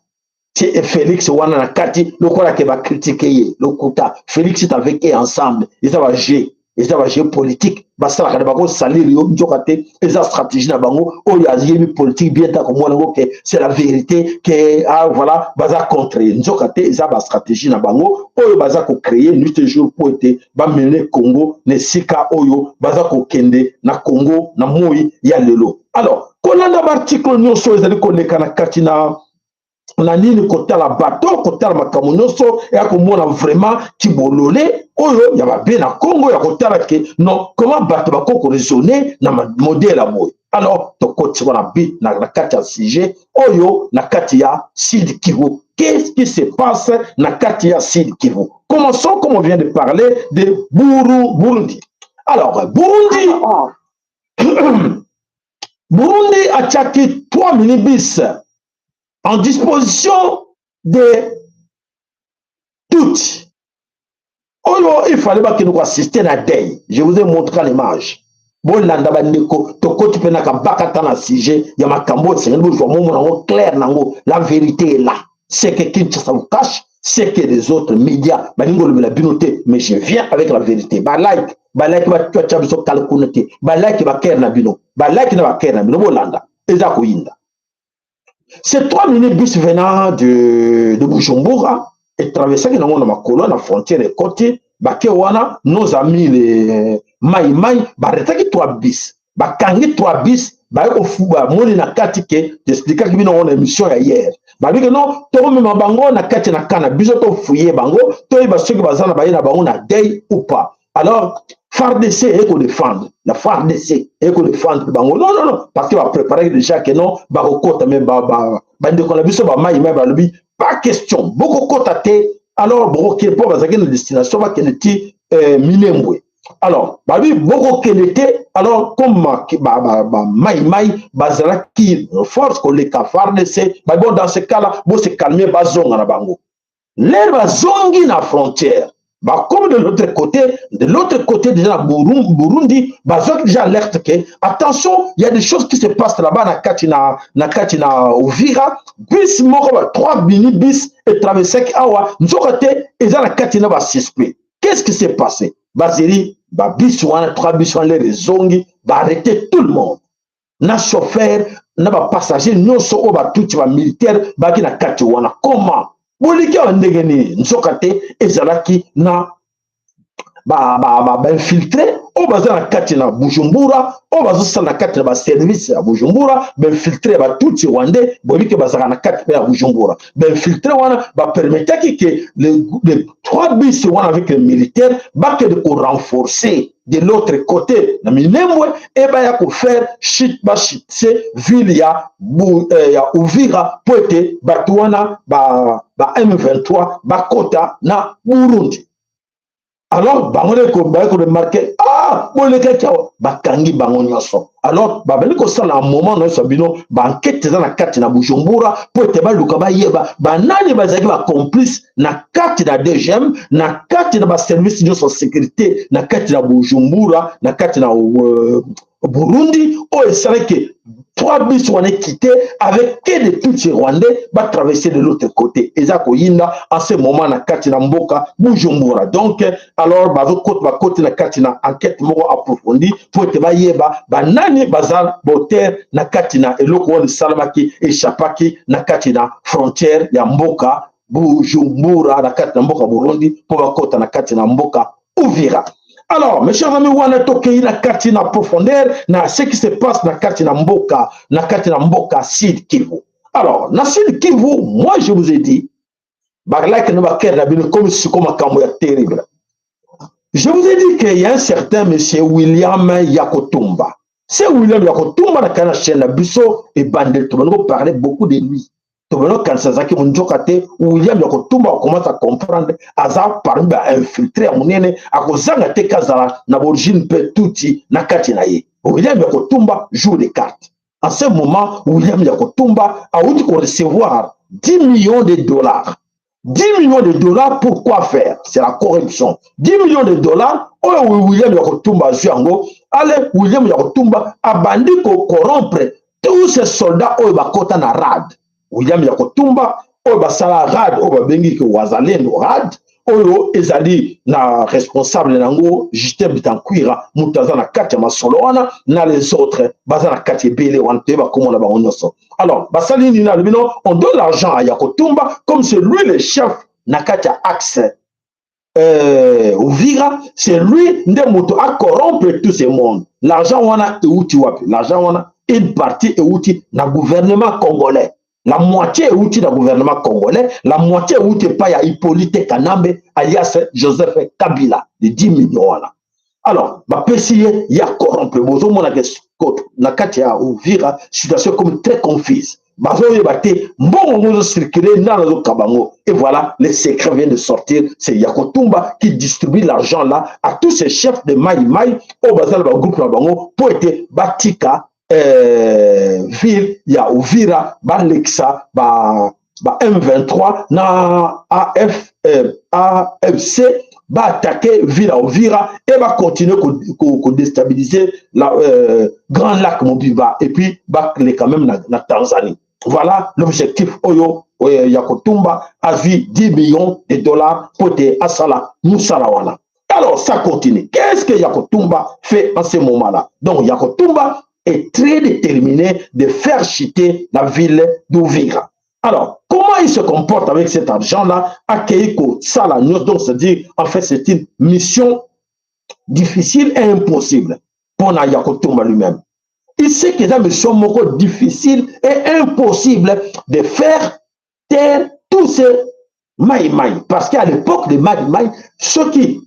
Félix wana na kati lokola ke bacritiquer ye. Lokuta. Félix est avec eux ensemble. Eza bajeu, eza bajeu politique basalaka na bakosalire yo. Nzoka te, eza stratégie na bango. Oyo ayebi politique bien ta komona yango ke c'est la vérité ke ah, voilà, baza contre ye. Nzoka te, eza bastratégie na bango oyo baza kocréer nuit et jour mpo ete bamene Congo na esika oyo baza kokende na Congo na moi ya lelo. Alors, kolanda baarticle nyonso ezali koleka na kati na nini, kotala bato, kotala makambo nyonso, eya komona vraiment kibolole oyo ya babe na Congo, ya kotala ke non, comment bato bakoki koraisonner na modèle ya boye. Alors tokoti wana bi na kati ya sujet oyo na kati ya Sud Kivu. Qu'est-ce qui se passe na kati ya Sud Kivu? Commençons, comme on vient de parler, de Burundi. Alors Burundi atiaki trois minibus en disposition de toutes oyo il fallait bakende koassister na deuil. Je vous ai montré l'image. Bolanda bandeko, tokoti mpe na kabakata na sujet ya makambo oyo esengeli bozwa momona yango clair nango. La vérité est là. C'est que Kinshasa vous cache, c'est que les autres médias balingi kolobela bino te, mais je viens avec la vérité. Balike, balike, batya biso kala kuna te. Balike bakere na bino, balike na bakere na bino. Bolanda, eza koyinda. Ces trois minibus venant de Bujumbura etraversaki nango na makolo na frontière, ekoti bake wana. Nos amis les Mai Mai baretaki trois bus, bakangi trois bus, baye bamoni na kati ke expliquaki bino na émission ya hier. Balobi ke non, tokomema bango na kati na kana biso, tofouiller bango, toyeba soki baza na baye na bango na deuil ou pas. Alors FARDC ekodéfendre, la FARDC ekodéfendre bango. Non, non, non, parce que bapréparaki déjà ke non, bakokota. Me bandeko na biso bamai mai balobi: pas question, bokokota te. Alors bokokende, mpo bazalaki na destination bakende ti Minembwe. Alors balobi bokokende te. Alors comme bamai mai bazalaki force koleka FARDC, bon, dans ce cas là, bose calmer. Bazonga na bango. L'heure bazongi na frontière. Bakomi de l'autre côté, de l'autre côté déjà na Burundi, bazwaki déjà alerte ke attention, il y a des choses qui se passent là-bas na kati na, na kati na Uvira. Bus moko ba 3 mini bus etraversaki awa, nzoka te eza na kati na basuspect. Qu'est-ce qui s'est passé? Bazeli babus wana, 3 bus wana, lere ezongi, baarrete tout le monde, na chauffeur na bapassager nyonso oyo batuti bamilitaire baki na kati wana. Comment boliki awa? Ndenge nini? Nzoka te ezalaki na bainfiltre ba, ba, oyo baza na kati na Bujumbura, oyo bazosala na kati na baservice ya Bujumbura, bainfiltre ya batutsi rwandais. Boyebi ke bazalaka na kati mpe ya Bujumbura. Bainfiltre wana bapermetaki ke le trois bis wana avec les militaires bakende korenforcer de l'autre côté na Minembwe e baya kofaire chute, bachute ville ya, Bu, ya Uvira, mpo ete bato wana ba, ba M23 bakota na Burundi. Alors bango nde baye koremarke: ah, bolekaki awa, bakangi bango nyonso. Alors babandi kosala na moment nyonso bino baankete eza na kati na Bujumbura mpo ete baluka bayeba banani bazalaki bacomplice na kati na DGM, na kati na baservice nyonso ya sécurité na kati na Bujumbura, na kati na Burundi, oyo esalaki trois bus wana ekite avec que de tutsi rwandais batraverse de l'autre côté. Eza koyinda en ce moment na kati na mboka Bujumbura. Donc alors bazokota, bakoti na kati na enquête moko approfondie mpo ete bayeba banani baza botere na kati na eloko wana esalamaki, echapaki na kati na frontière ya mboka Bujumbura, na kati na mboka Burundi, mpo bakota na kati na mboka Uvira. Alors, mes chers amis, wana tokei na kati na profondeur na ce qui se passe na kati na mboka, na kati na mboka Sud Kivu. Alors, na Sud Kivu, moi je vous ai dit, balike na bakere na bino comme siko makambo ya terrible. Je vous ai dit qu'il y a un certain monsieur William Yakotumba. C'est William Yakotumba na kana chaîne na biso ebandeli tobandi koparler beaucoup de lui. Tobandi kokanisa azalaki monzoka te. William Yakotumba, okomasa comprendre, aza parmi bainfiltre ya monene, akozanga te kazala na origine mpe tuti na kati na ye. William Yakotumba joue des cartes. En ce moment, William Yakotumba awuti korecevoir 10 millions de dollars. 10 millions de dollars, pour quoi faire? C'est la corruption. 10 millions de dollars oyo William Yakotumba azwi yango. Ale William Yakotumba abandi kocorrompre tous ces soldats oyo bakota na RAD. William Yakotumba oyo basala RAD, oyo babengi ke Wazalendo RAD, oyo ezali na responsable nango Justin Bitankwira, moto aza na kati ya masolo wana, na les autres baza na kati ebele wana, toyeba komona bango nyonso. Alors basali nini? Alobi no, on donne l'argent à Yakotumba comme c'est lui le chef na kati ya axe Uvira, c'est lui nde moto acorrompre tout ce monde. L'argent wana euti wapi? L'argent wana, une partie euti na gouvernement congolais, la moitié euti na gouvernement congolais, la moitié euti epai ya Hippolyte Kanambe alias Joseph Kabila, de 10 millions wana. Alors bapesi ye ya corrompre. Bozomona ke na kati ya Uvira situation comme très confuse, bazoyeba te mbongo ngo ezocircule, nani azokaba yango. Et voilà, le secret vient de sortir: c'est Yakotumba qui distribue l'argent là à tous ces chefs de Mai Mai oyo baza na bagroupe na bango, mpo ete batika ville ya Uvira, balekisa ba M23 na AFC, baattaquer ville ya Uvira et bacontinue kodéstabiliser la Grand Lac mobimba, et puis baleka même na Tanzanie. Voilà l'objectif oyo Yakotumba azwi 10 millions de dollars po ete asala mosala wana. Alors ça continue. Qu'est-ce que Yakotumba fait en ce moment-là? Donc Yakotumba est très déterminé de faire chuter la ville d'Uvira. Alors, comment il se comporte avec cet argent-là? Akei kosala nyonso. Donc, c'est-à-dire, en fait, c'est une mission difficile et impossible pour Yakotumba lui-même. Il sait que c'est une mission moko difficile et impossible de faire taire tous ces Maï-Maï. Parce qu'à l'époque des Maï-Maï, ceux qui,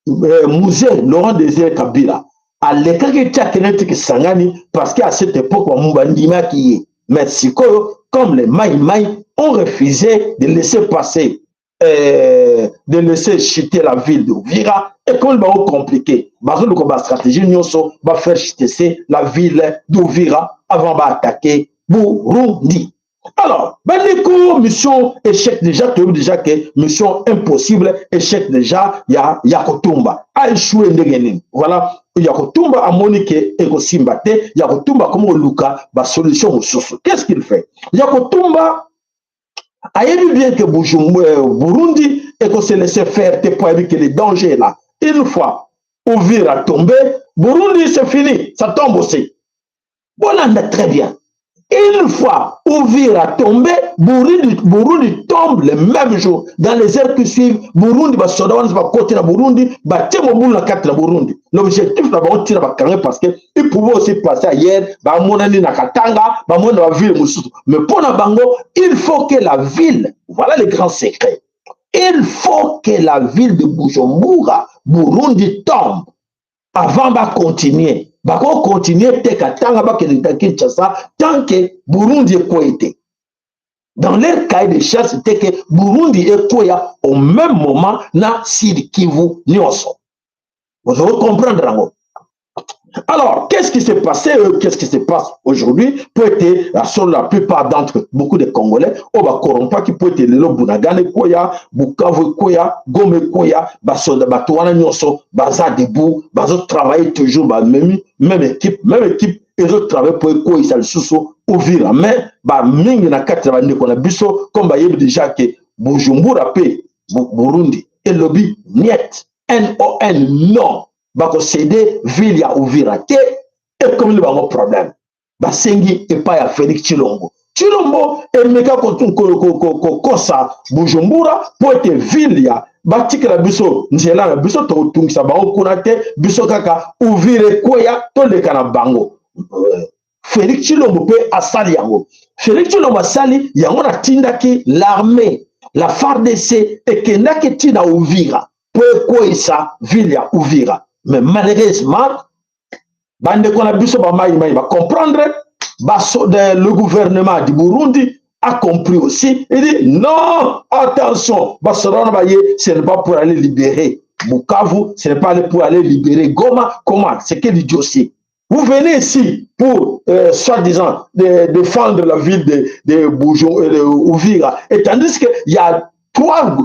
Mzee Laurent Désiré Kabila, alekaki ti akende ti Kisangani, parce qu'à cette époque bamu bandimaki ye. Mais sikoyo, comme les Maï-Maï ont refusé de laisser passer, de laisser chuter la ville de Uvira, ekomi bango compliqué. Bazoluka bastratégie nyonso bafaire chuter la ville d'Uvira avant baattaquer Burundi. Alors, bandeko, mission échec déjà, toyebi déjà que mission impossible, échec déjà ya Yakotumba. A échoué ndenge nini? Voilà, Yakotumba amoni ke ekosimba te, Yakotumba akomi koluka ba solution mosusu. Qu'est-ce qu'il fait? Yakotumba ayebi bien que Burundi ekose laisser faire te, po ayebi que le danger est là. Une fois Uvira tombé, Burundi c'est fini, ça tombe aussi. Bolanda très bien. Une fois Uvira tombé, Burundi, Burundi tombe le même jour. Dans les heures qui suivent, Burundi basoda wana bakoti na Burundi, batie mobulu na kati na Burundi. L'objectif na bango ntina bakange parce que ils pouvaient aussi passer ailleurs, bamonani na Katanga, bamoni na baville mosusu. Mais mpo na bango, il faut que la ville, voilà le grand secret, il faut que la ville de Bujumbura, Burundi tombe avant bacontinue. Bakocontinue te Katanga, bakende na Kinshasa tant que Burundi ekweyi te. Dans leur cahier de chasse, c'était que Burundi ekweya au même moment na Sud Kivu nyonso. Vous allez comprendre yango. Alors, qu'est-ce qui s'est passé, qu'est-ce qui se passe aujourd'hui pour être la seule, la plupart d'entre beaucoup de Congolais oyo bakorompaki po ete lelo Bunagana ekweya, Bukavu ekweya, Goma ekweya, basoda bato wana nyonso baza debout, bazotravaille toujours, bamemi même équipe, même équipe ezotravaille mpo ekweyisa lisusu Uvira. Mais bamingi na kati na bandeko na biso, comme bayebi déjà ke Bujumbura mpe Burundi elobi niet, non, non, bakocéder ville ya Uvira te, ekomeli bango problème. Basengi epai ya Félix Tshilombo. Tshilombo emeka kokosa Bujumbura mpo ete ville ya batikela biso nzela na biso, tokotungisa bango kuna te, biso kaka Uvira ekweya, toleka na bango. Félix Tshilombo mpe asali yango. Félix Tshilombo asali yango, natindaki l'armée, la FARDC ekendaki ntina Uvira mpo ekweyisa ville ya Uvira. Mais malheureusement, bandeko na biso bamaimai bacomprendre, le gouvernement du Burundi a compris aussi. Il dit non, attention, basoda wana baye, ce n'est pas pour aller libérer Bukavu, ce n'est pas pour aller libérer Goma. Comment? C'est quelle idiotie? Vous venez ici pour, soi-disant, défendre la ville de Boujon, de Uvira, et tandis qu'il y a trois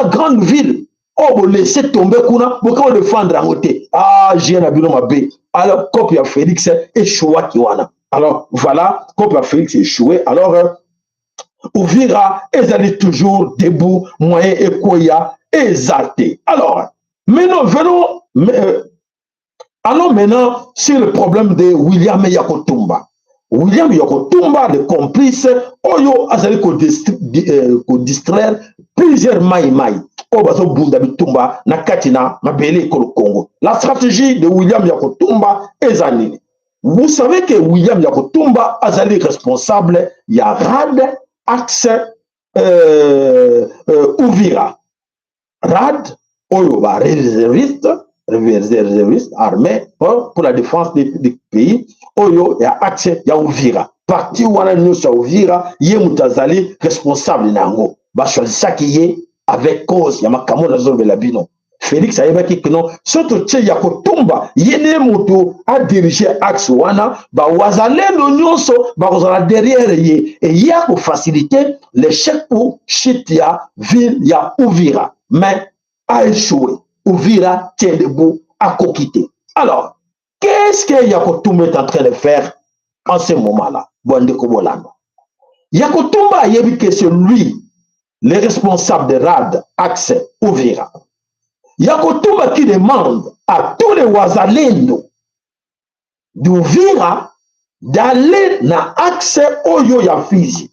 grandes villes oyo bolese tombe kuna, boka défendre yango te. Ah, jie na bino mabe. Alors, cope ya Félix échouaki wana. Alors, voilà, cope ya Félix échoué. Alors, Uvira ezali toujours debout, moyen ekweya eza te. Alors, maintenant, venons, allons maintenant sur le problème de William Yakotumba. William Yakotumba, le complice oyo azali kodistraire plusieurs mai-mai oyo bazobunda bitumba na kati na mabele ekolo Congo. La stratégie de William Yakotumba eza nini? Vous savez que William Yakotumba azali responsable ya RAD axe Uvira. RAD oyo ba réserviste armé pour la défense du pays, oyo ya axe ya Uvira. Parti wana nyonso ya Uvira, ye moto azali responsable na yango. Bachoisisaki ye avec cause ya makambo nazolobela bino. Félix ayebaki kino so totie ya kotumba, ye nde moto adirige axe wana, bawazalendo nyonso bakozala derrière ye, eye akofacilite l'échec ou chute ya ville ya Uvira. Mais a échoué. Uvira tient debout, akoki te. Alors, qu'est-ce que Yakotumba est en train de faire en ce moment-là? Bandeko, bolanda. Yakotumba ayebi que c'est lui le responsable de RAD axe Uvira. Yakotumba qui demande à tous les wazalendo d'Uvira d'aller na axe oyo ya Fizi.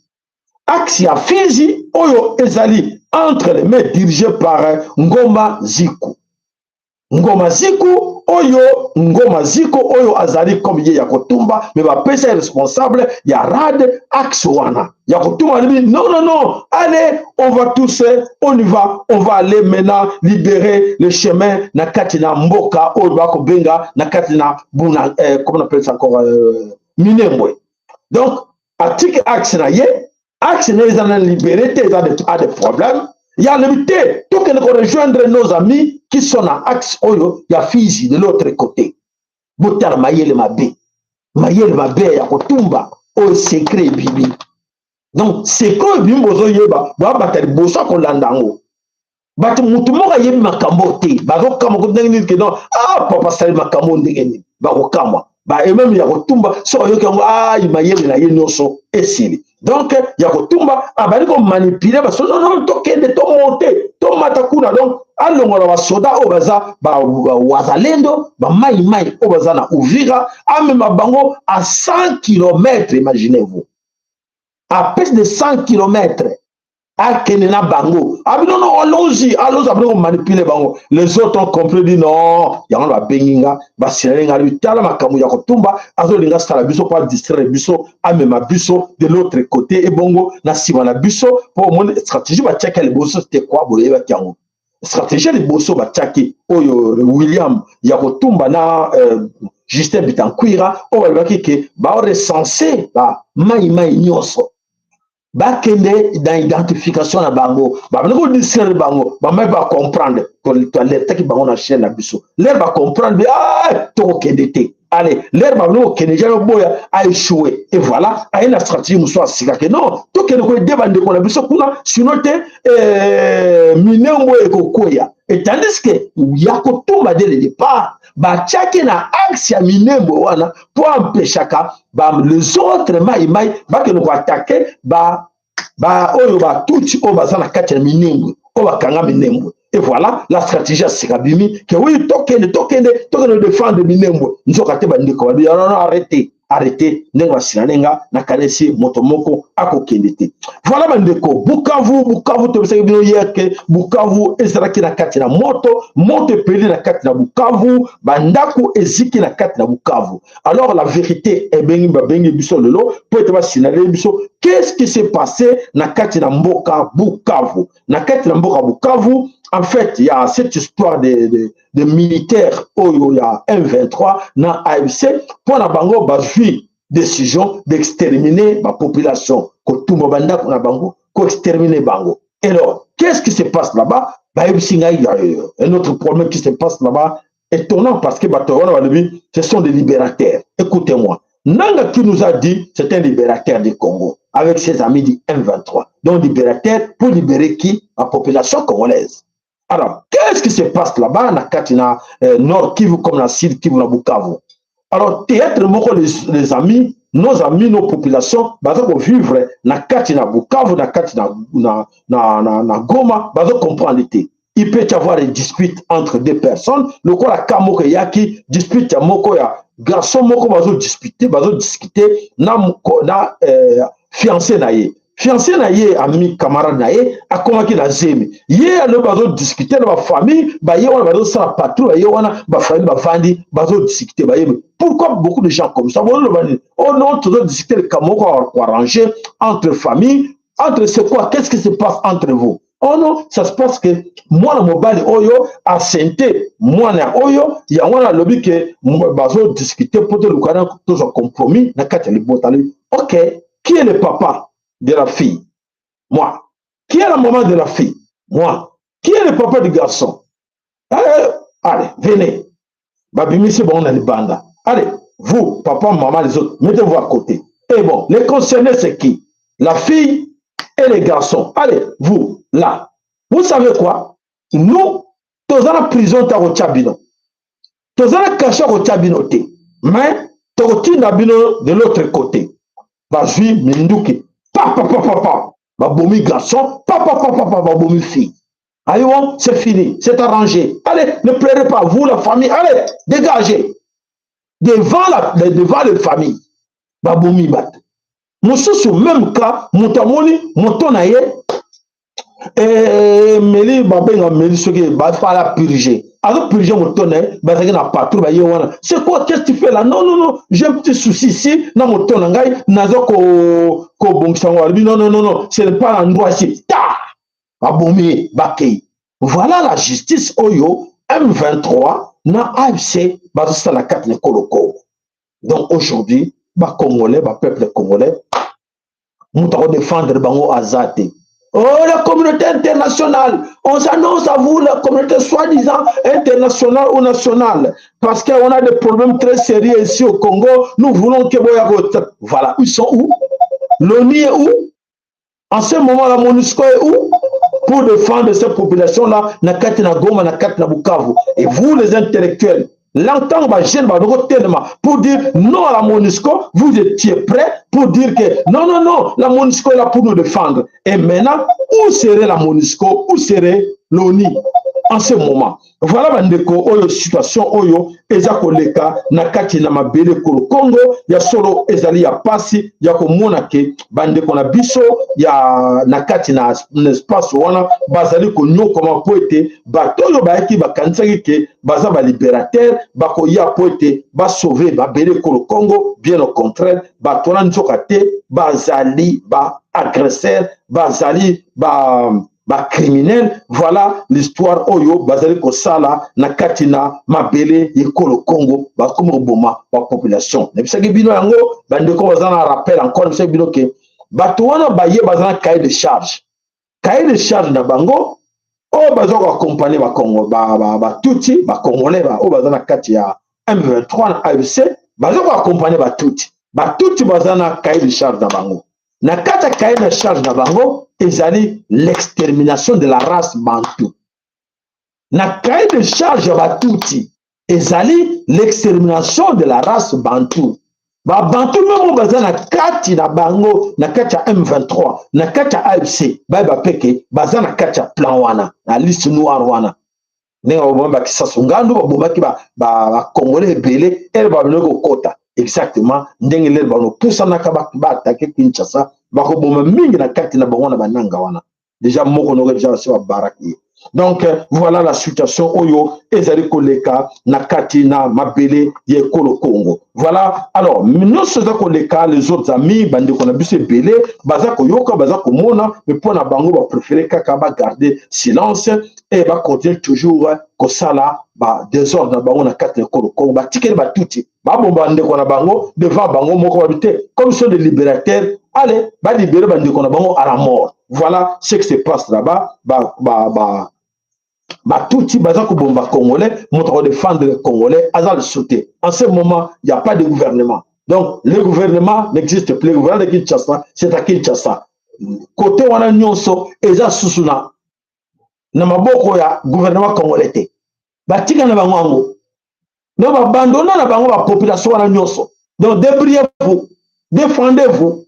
Axe ya Fizi oyo ezali entre les mains dirigées par Ngoma Ziku. Ngoma Ziku oyo, Ngoma Ziko oyo azali comme ye ya kotumba, mais bapesa responsable ya RAD axe wana. Ya kotumba alobi non, non, non, allez, on va tous, on y va, on va aller maintenant libérer le chemin na kati na mboka oyo bakobenga na kati na Buna, comment on appelle ça encore, Minembwe. Donc atiki axe na ye, axe na ye eza na libéré te, eza a des problèmes. Ya alobi te, tokende korejoindre nos amis qui sont na axe oyo ya Fizi de l'autre côté. Botala mayele mabe, mayele mabe ya kotumba oyo, secret ebibi. Donc sikoyo bino bozoyeba boabata liboso ya kolanda yango. Bato motu moko ayebi makambo te, bazokamwa ko ndenge nini ke non, ah papa asali makambo ndenge nini, bakokamwa baememe ya kotumba. Soki ayoki yango, ai mayele na ye nyonso esili. Donc ya kotumba abandi komanipule basoda, non, tokende, tomonte, tomata kuna. Donc alongola basoda oyo baza bawazalendo, bamaimai oyo baza na Uvira, amema bango à 100 km. Imaginez-vous, à plus de 100 km akende na bango. Abi non, non, allons-y, allons-y. Abandi komanipuler bango. Les autres ont compris, dit non. Yango babengi nga, basinale nga, alobi tala makambo ya kotumba azolinga asala biso mpo adistraire biso, amema biso de l'autre côté, ebongo na nsima na biso. Mpo omoni stratégie batiaki ya liboso, c'était quoi? Boyebaki yango, stratégie ya liboso batiaki oyo William ya kotumba na Justin Bitankwira, oyo balobaki ke baorecense bamaimai nyonso, bakende na identification na bango. Babandi kodistraire bango, bamai bacomprendre. Toalertaki bango na chaîne na biso. L'heure bacomprendre, ah, tokokende te. Allez, l'heure babandi kokende, ja boya aéchoué. Et voilà, aye na stratégie mosusu asika ke non, tokende koaider bandeko na biso kuna, sinon te Minembwe ekokweya. Et tandis que ya kotumba, dès le départ batiaki na axe ya Minembwe wana mpo ampeshaka ba les autres maimai bakende koattaquer ba ba oyo batutsi oyo baza na kati ya Minembwe, oyo bakanga Minembwe. Et voilà la stratégie ya sika bimi ke oui, tokende, tokende, tokende défendre Minembwe. Nzoka te, bandeko babi non, non, arrêtez, arrêtez. Ndenge basina nga nakanisi moto moko akokende te. Voilà bandeko, Bukavu, Bukavu, tobisaki bino hier ke Bukavu ezalaki na kati na moto. Moto epeli na kati na Bukavu, bandako eziki na kati na Bukavu. Alors la vérité ebengi, babengi biso lelo mpo ete basinale biso qu'est-ce qui s'est passé na kati na mboka Bukavu. Na kati na mboka Bukavu, en fait, il y a cette histoire de militaires oyo ya M23 na AFC. Mpo na bango bazwi décision d'exterminer ba population, kotumba bandako na bango, koexterminer bango. Et alors, qu'est-ce qui se passe là-bas? Bayebisi ngai, un autre problème qui se passe là-bas, étonnant, parce que bato wana balobi ce sont des libérateurs. Écoutez-moi, Nanga qui nous a dit c'est un libérateur du Congo avec ses amis du M23. Donc libérateur pour libérer qui? La population congolaise. Alors, qu'est-ce qui se passe là-bas, na kati na Nord Kivu comme na Sud Kivu, na Bukavu? Alors, théâtre moko, les amis, nos amis, nos populations, baza vivre na kati na Bukavu, na kati na Goma, baza comprendre te. Il peut y avoir des disputes entre deux personnes. Lokola ka moko eyaki, dispute ya moko ya garçon moko, bazo discuter, bazo discuter na fiancé na ye. Fiancé na ye, ami, camarade na ye akomaki na zemi. Ye alobi bazodiscuter na bafamille. Baye wana bazosala patrouille, baye wana bafamille bavandi, bazodiscuter. Bayebi pourquoi beaucoup de gens comme ça bozoloba nini? Oh non, tozodiscuter likambo moko koarranger entre famille. Entre c'est quoi? Qu'est-ce qui se passe entre vous? Oh non, ça se passe que mwana mobali oyo asente mwana oyo, yango wana alobi ke bazodiscuter mpo tolukana tozwa compromis na kati ya libota. Ok, qui est le papa de la fille? Moi. Qui est la maman de la fille? Moi. Qui est le papa du garçon? Allez, allez, venez. Babimisi bon na libanda. Allez, vous, papa, maman, les autres, mettez-vous à côté. Et bon, les concernés, c'est qui? La fille et les garçons. Allez, vous, là. Vous savez quoi? Nous, toza na prison ta kotia bino. Toza na cachot kotia bino te. Mais, tokotinda bino de l'autre côté. Bazwi minduki. Pa, pa, pa, pa, pa. Babomi garçon, pa, pa, pa, pa, pa, babomi fille. Allez, bon, c'est fini, c'est arrangé. Allez, ne pleurez pas, vous, la famille, allez, dégagez. Devant les familles, babomi bato. Mosusu, même cas, moto amoni moto na ye emeli, babenga meli, soki bafala purger, azopurger moto na ye. Bazalaki na patrouille, baye wana: c'est quoi? Qu'est-ce que tu fais là? Non, non, non, j'ai un petit souci ici na moto na ngai, naza kobongisa yango. Alobi non, non, non, non, ce n'est pas l'endroit ici. Ta babomi ye, bakei. Voilà la justice oyo M23 na AFC bazosala kati na ekolo Congo. Donc aujourd'hui, bacongolais, bapeuple congolais, moto akodéfendre bango aza te. Oh, la communauté internationale, on s'annonce à vous, la communauté soi-disant internationale ou nationale, parce qu'on a des problèmes très sérieux ici au Congo, nous voulons que... Voilà, ils sont où? L'ONU est où? En ce moment, la MONUSCO est où pour défendre cette population-là, na kati na Goma, na kati na Bukavu? Et vous, les intellectuels, longtemps, ba jeune, ba tellement pour dire non à la MONUSCO, vous étiez prêts pour dire que non, non, non, la MONUSCO est là pour nous défendre. Et maintenant, où serait la MONUSCO? Où serait l'ONU en ce moment? Voilà bandeko oyo situation oyo eza koleka na kati na mabele kolo Congo. Ya solo, ezali ya pasi ya komona ke bandeko na biso ya na kati na espace wana bazali konyokoma, mpo ete bato oyo bayaki bakanisaki ke baza balibérateur, bakoya mpo ete basauve mabele kolo Congo. Bien au contraire, bato wana nzoka te bazali baagresseur, bazali ba bacriminel. Voilà l'histoire oyo bazali kosala na kati na mabele ekolo Congo. Bakomi koboma bapopulation. Nayebisaki bino yango, bandeko baza na rappel encore, nayebisaki bino ke bato wana baye baza na cahier de charge. Cahier de charge na bango oyo baza koaccompagne bakongo, batutsi, bacongolais oyo baza na kati ya M23 na AFC, baza koaccompagne batutsi. Batutsi baza na cahier de charge na bango. Na kati ya cahier de charge na bango ezali l'extermination de la race bantu. Na cahier de charge ya batutsi ezali l'extermination de la race bantu. Babantu même oyo baza na kati na bango, na kati ya M23, na kati ya AFC, bayeba mpe ke baza na kati ya plan wana, na liste noire wana. Ndenge babomaki bakisasu ngandu, babomaki bacongolais ebele ere babandaki kokota, exactement ndenge lelo banopusanaka baattaquer Kinshasa, bakoboma mingi na kati na bango na bananga wana. Déjà moko noko déjà basi babaraki ye. Donc voilà la situation oyo ezali koleka na kati na mabele ya ekolo Congo. Voilà. Alors nyonso eza koleka, les autres amis, bandeko na biso ebele baza koyoka, baza komona, mais mpo na bango bapréféré kaka bagarde silence e bacontinue toujours kosala badésordre na bango na kati na ekolo Congo. Batikeli batuti babomba bandeko na bango devant bango moko. Babi te, comme sont des libérateurs, allez balibérer bandeko na bango à la mort. Voilà ce qui se passe là-bas. Ba, ba, ba, batutsi baza kobomba congolais. Moto akodéfendre congolais aza lisusu te. En ce moment, il y a pas de gouvernement. Donc le gouvernement n'existe plus. Le gouvernement de Kinshasa, c'est à Kinshasa. Côté wana nyonso eza susu na maboko ya gouvernement congolais te. Batika na bango yango, donc babandona na bango bapopulation wana nyonso. Donc débrouillez-vous, défendez-vous.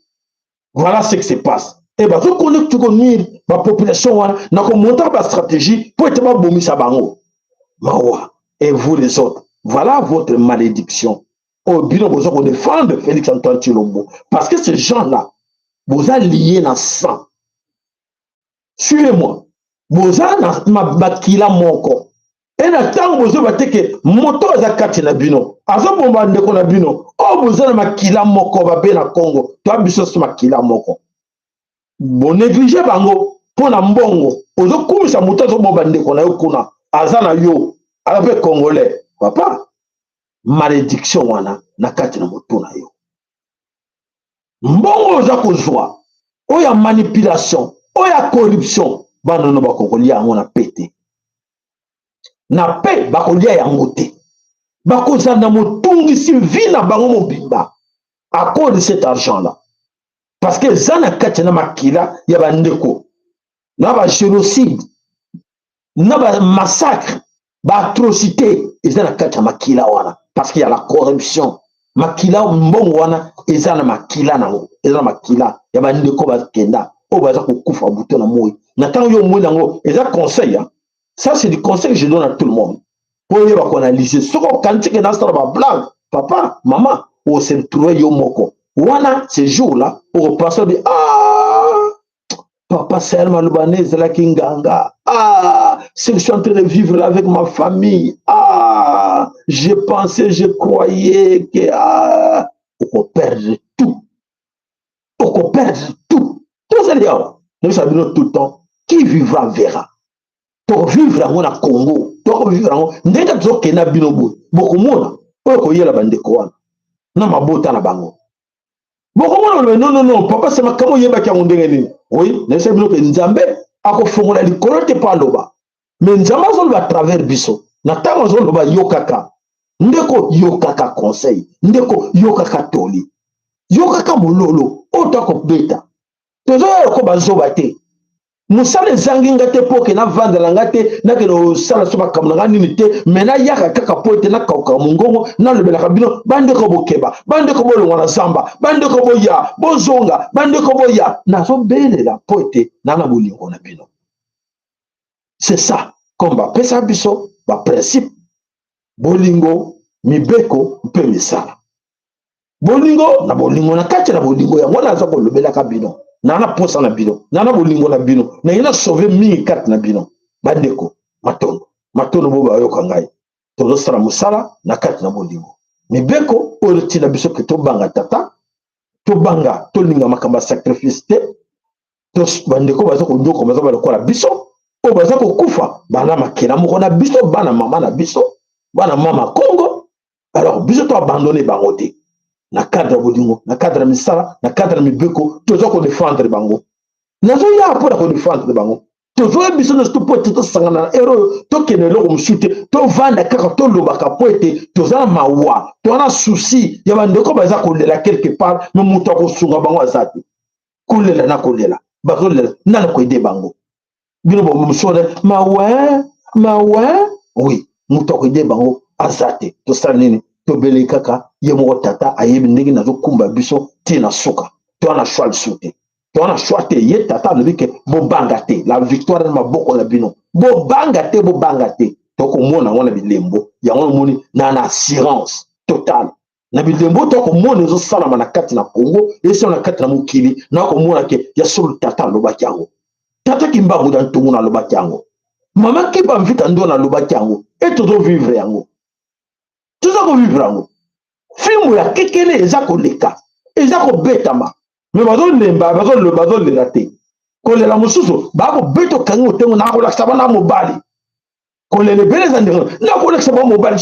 Voilà ce qui se passe. E bazokonde konuire bapopulation wana na komonter bastratégie mpo ete babomisa bango. Mawa. Et vous les autres, voilà votre malédiction oyo bino boza kodéfendre Félix Antoine Tshilombo, parce que ces gens là boza lié na sang. Suivez-moi, boza na makila moko. E na ntango bozoba te ke moto aza kati na bino azobomba ndeko na bino oyo boza na makila moko babe na Congo, toya biso so makila moko, bonéglige bango mpo na mbongo. Ozokumisa moto azobomba ndeko na yo kuna, aza na yo, aza mpe congolais. Papa, malédiction wana na kati na motu na yo. Mbongo oza kozwa oyo ya manipulation, oyo ya corruption, bana no bakokolia yango na pete na pe bakolia yango te. Bakozala na motungisi vie na bango mobimba à cause de cet argent là, parce que eza na kati na makila ya bandeko, na bagénocide, na bamassacre, baatrocité eza na kati ya makila wana, parce que ya la corruption. Makila, mbongo wana eza na makila nango, eza na makila ya bandeko bakenda oyo baza kokufa buto na moi. Na ntango yo omoni yango, eza conseil hein? Ça, c'est du conseil que je donne à tout le monde po oyeba koanalyse. Soki okanisi ke nasala bablague, papa, mama, ose retrouve yo moko wana. Ce jour là okopense obi: "Ah, papa Sayel maloba ne ezalaki nganga. Ah, ce que je suis en train de vivre là avec ma famille, ah, je pensais, je croyais que..." Ah, okoperdre tout, okoperdre tout. Tozali awa, nayebisa bino tout le temps: qui vivra verra. Tokovivre yango na Congo, tokovivre yango ndenge tozokenda bino boye. Bokomona oyo koyela bandeko wana na mabota na bango. Bokomona olobe: "Non, non, non, papa, se makambo oyebaki yango ndenge nini?" Oui, nayebisa bino ke Nzambe akofongola likolo te mpo aloba, mais Nzambe azoloba à travers biso. Na ntango azoloba, yokaka ndeko, yokaka conseil ndeko, yokaka toli, yokaka mololo oyo to akobeta. Tozoya loko bazoba te. Mosala ezangi nga te mpo ke navandela nga te, nakende kosala so makambo na nga nini te, me nayaka kaka mpo ete nakaukaka mongongo, nalobelaka bino, bandeko bokeba, bandeko bolongwa na zamba, bandeko boya, bozonga, bandeko boya. Nazobelela mpo ete na na bolingo na bino. C'est ça, comme bapesa biso baprincipe, bolingo, mibeko mpe misala. Bolingo na bolingo na kati na bolingo yango naza kolobelaka bino, na na posa na bino, na na bolingo na bino, na na sauver mingi kati na bino. Bandeko, matondo, matondo bo bayoka ngai. Tozosala mosala na kati na bolingo. Mibeko oyo etinda biso ke tobanga tata, tobanga tolinga makambo ya sacrifice te. Bandeko baza konyoka, baza balokola biso, oyo baza kokufa, bana makela moko na biso, bana mama na biso, bana mama Congo. Alors biso to abandonne bango te na cadre ya bolingo, na cadre ya misala, na cadre ya mibeko, toza kodefendre bango. Nazoya mpo na kodefendre bango. Tozoya biso nyonso to mpo ete tosangana na ere oyo, tokende eloko mosusu te, tovanda kaka tolobaka mpo ete toza na mawa, toza na souci ya bandeko baza kolela quelque part, me moto akosunga bango aza te. Kolela na kolela, bazolela, nani akoyede bango? Bino mosusu wana mawa, mawa, oui, moto akoyede bango aza te. Tosala nini? Tobeleli kaka ye moko tata ayebi ndenge nazokumba biso ti na suka. Toza na choix lisusu te, toza na choix te. Ye tata alobi ke bobanga te, la victoire na maboko na bino, bobanga te, bobanga te. Tokomona yango na bilembo yango, omoni na na assurance totale na bilembo tokomona ezosalama na kati na Congo, esalama na kati na mokili. Nakomona ke ya solo tata alobaki yango, tata Kimbangu na Ntungu alobaki yango, mama Kiba Mvita Ndona alobaki yango, e tozovivre yango, toza kovivre yango. Fimbo ya kekele eza koleka, eza kobetama, me bazolemba, bazolela te. Kolela mosusu bakobeta, okangi motengo, nakolakisa bana mobali. Kolela ebele eza ndenge nakolakisa bana mobali,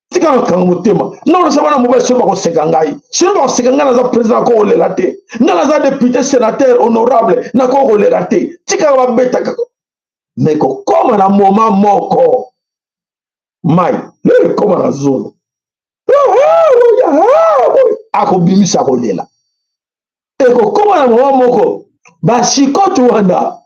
tika nakanga motema, nakolakisa bana mobali. Soki bakoseka ngai, soki bakoseka ngai, naza président, nakoki kolela te. Ngai naza député, sénateur, honorable, nakoki kolela te. Tikaka babetaka, me kokoma na moma moko mai lelo ekoma na zolo, akobimisa kolela. Ekokoma na moma moko basikotu wana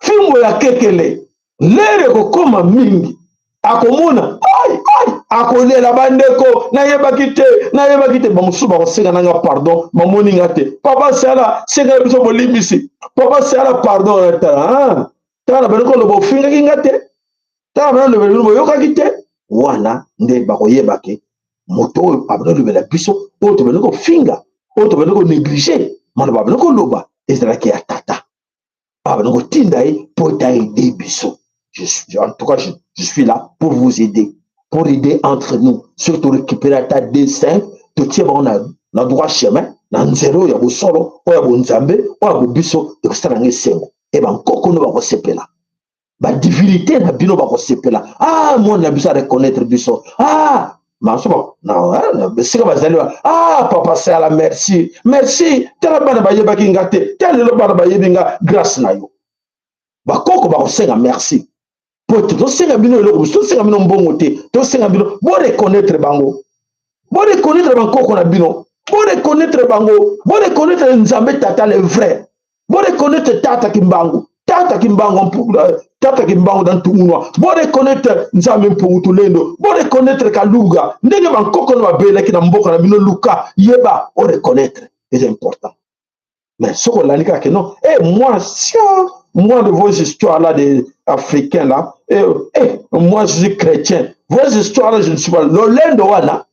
fimbo ya kekele lere ekokoma mingi, akomona ai ai, akolela. Bandeko, nayebaki te, nayebaki te. Bamosusu bakosenga nanga pardon, bamoni nga te. Papa sala, senga biso bolimbisi, papa sala pardon. Tala tala, bandi koloba ofingaki nga te, tala bana lobela bino boyokaki te. Wana nde bakoyeba ke moto oyo abandi kolobela biso, oyo tobandi kofinga, oyo tobandi konéglige, maloba abandi koloba ezalaki ya tata, abandi kotinda ye mpo ete aide biso. En tout cas, je suis là pour vous aider, pour aider entre nous. Surtout récupérer ata 2 5, totie bango na droit chemin, na nzela oyo ya bosolo, oyo ya bonzambe, oyo ya bobiso. Ekosala ngo esengo, e bankoko no bakosepela, badivinité na bino bakosepela. Ah, mwana na biso areconnaître biso. Ah, maso esika bazali, ah, papa sala, merci, merci. Tala bana bayebaki nga te, tala lelo bana bayebi nga grâce na yo. Bakoko bakosenga merci po ete tosenga bino eloko mosusu, tosenga bino mbongo te, tosenga bino boreconnaître bango, boreconnaître bankoko na bino, boreconnaître bango, boreconnaître Nzambe tata le vrai, boreconnaître tata Kimbangu, tata Kimbangu, tata Kimbangu na Ntungunwa, boreconnaître Nzambe Mpungu Tulendo, boreconnaître Kaluga ndenge bankoko na babelaki na mboka na bino. Luka yeba oreconnaître, eza important. Mais soki olandi kaka non, eh, moi sia, moi de vos histoires là des africains là, eh, eh, moi je suis chrétien, vos histoires là je ne suis pas. Lolendo wana,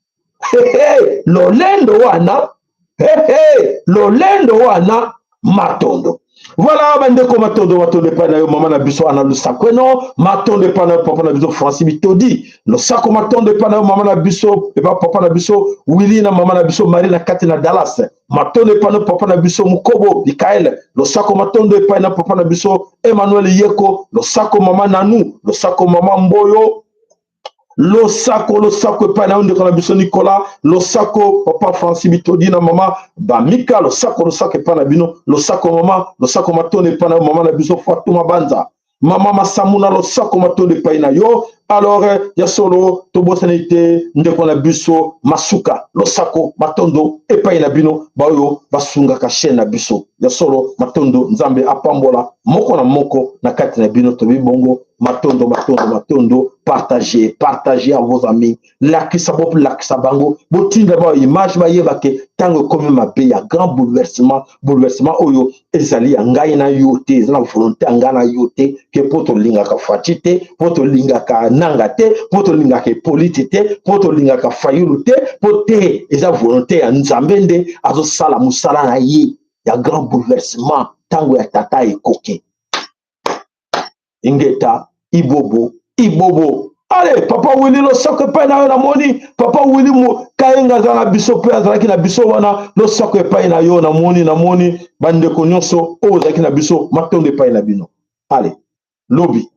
hey, hey, lolendo wana, hey, hey, lolendo wana. Matondo. Voilà, bandeko, matondo, matondo epai na yo mama na biso Ana Lusakweno, matondo epai na yo papa na biso Francis Bitodi Losako, matondo epai na yo mama na biso, epai papa na biso Willy na mama na biso Marie na kati na Dallas, matondo epai na papa na biso Mukobo Mikael Losako, matondo epai na papa na biso Emmanuel Yeko Losako, mama Nanu Losako, mama Mboyo Losako, losako epai na yo ndeko na biso Nicolas Losako, papa Francis Bitodi na mama Bamika Losako, losako epai na bino, losako mama, losako, matondo epai na yo mama na biso Fatuma Banza, mama Masamuna, losako, matondo epai na yo. Alors ya solo, tobosani te ndeko na biso Masuka. Losako, matondo epai na bino baoyo basungaka chaîne na biso. Ya solo, matondo, Nzambe apambola moko na moko na kati na bino. Tobi bongo matondo, matondo, matondo. Partagez, partagez à vos amis, lakisa, bolakisa bango, botinda ba image, bayeba ke ntango ekomi mabe ya grand bouleversement. Bouleversement oyo ezali ya ngai na yo te, eza na volonté ya ngai na yo te ke mpo tolingaka Fatshi te, mpo tolingaka Nanga te, mpo tolingaka Epoliti te, mpo tolingaka Fayulu te, mpo te. Eza volonté ya Nzambe nde azosala mosala na ye ya grand bouleversement. Ntango ya tata ekoki. Ingeta, ibobo, ibobo. Ale papa Wili, losako epai na yo. Namoni papa Wili Kayenga aza na biso mpe azalaki na biso wana. Losako epai na yo. Namoni bandeko nyonso oyo ozalaki na biso, matondo epai na bino. Ale lobi.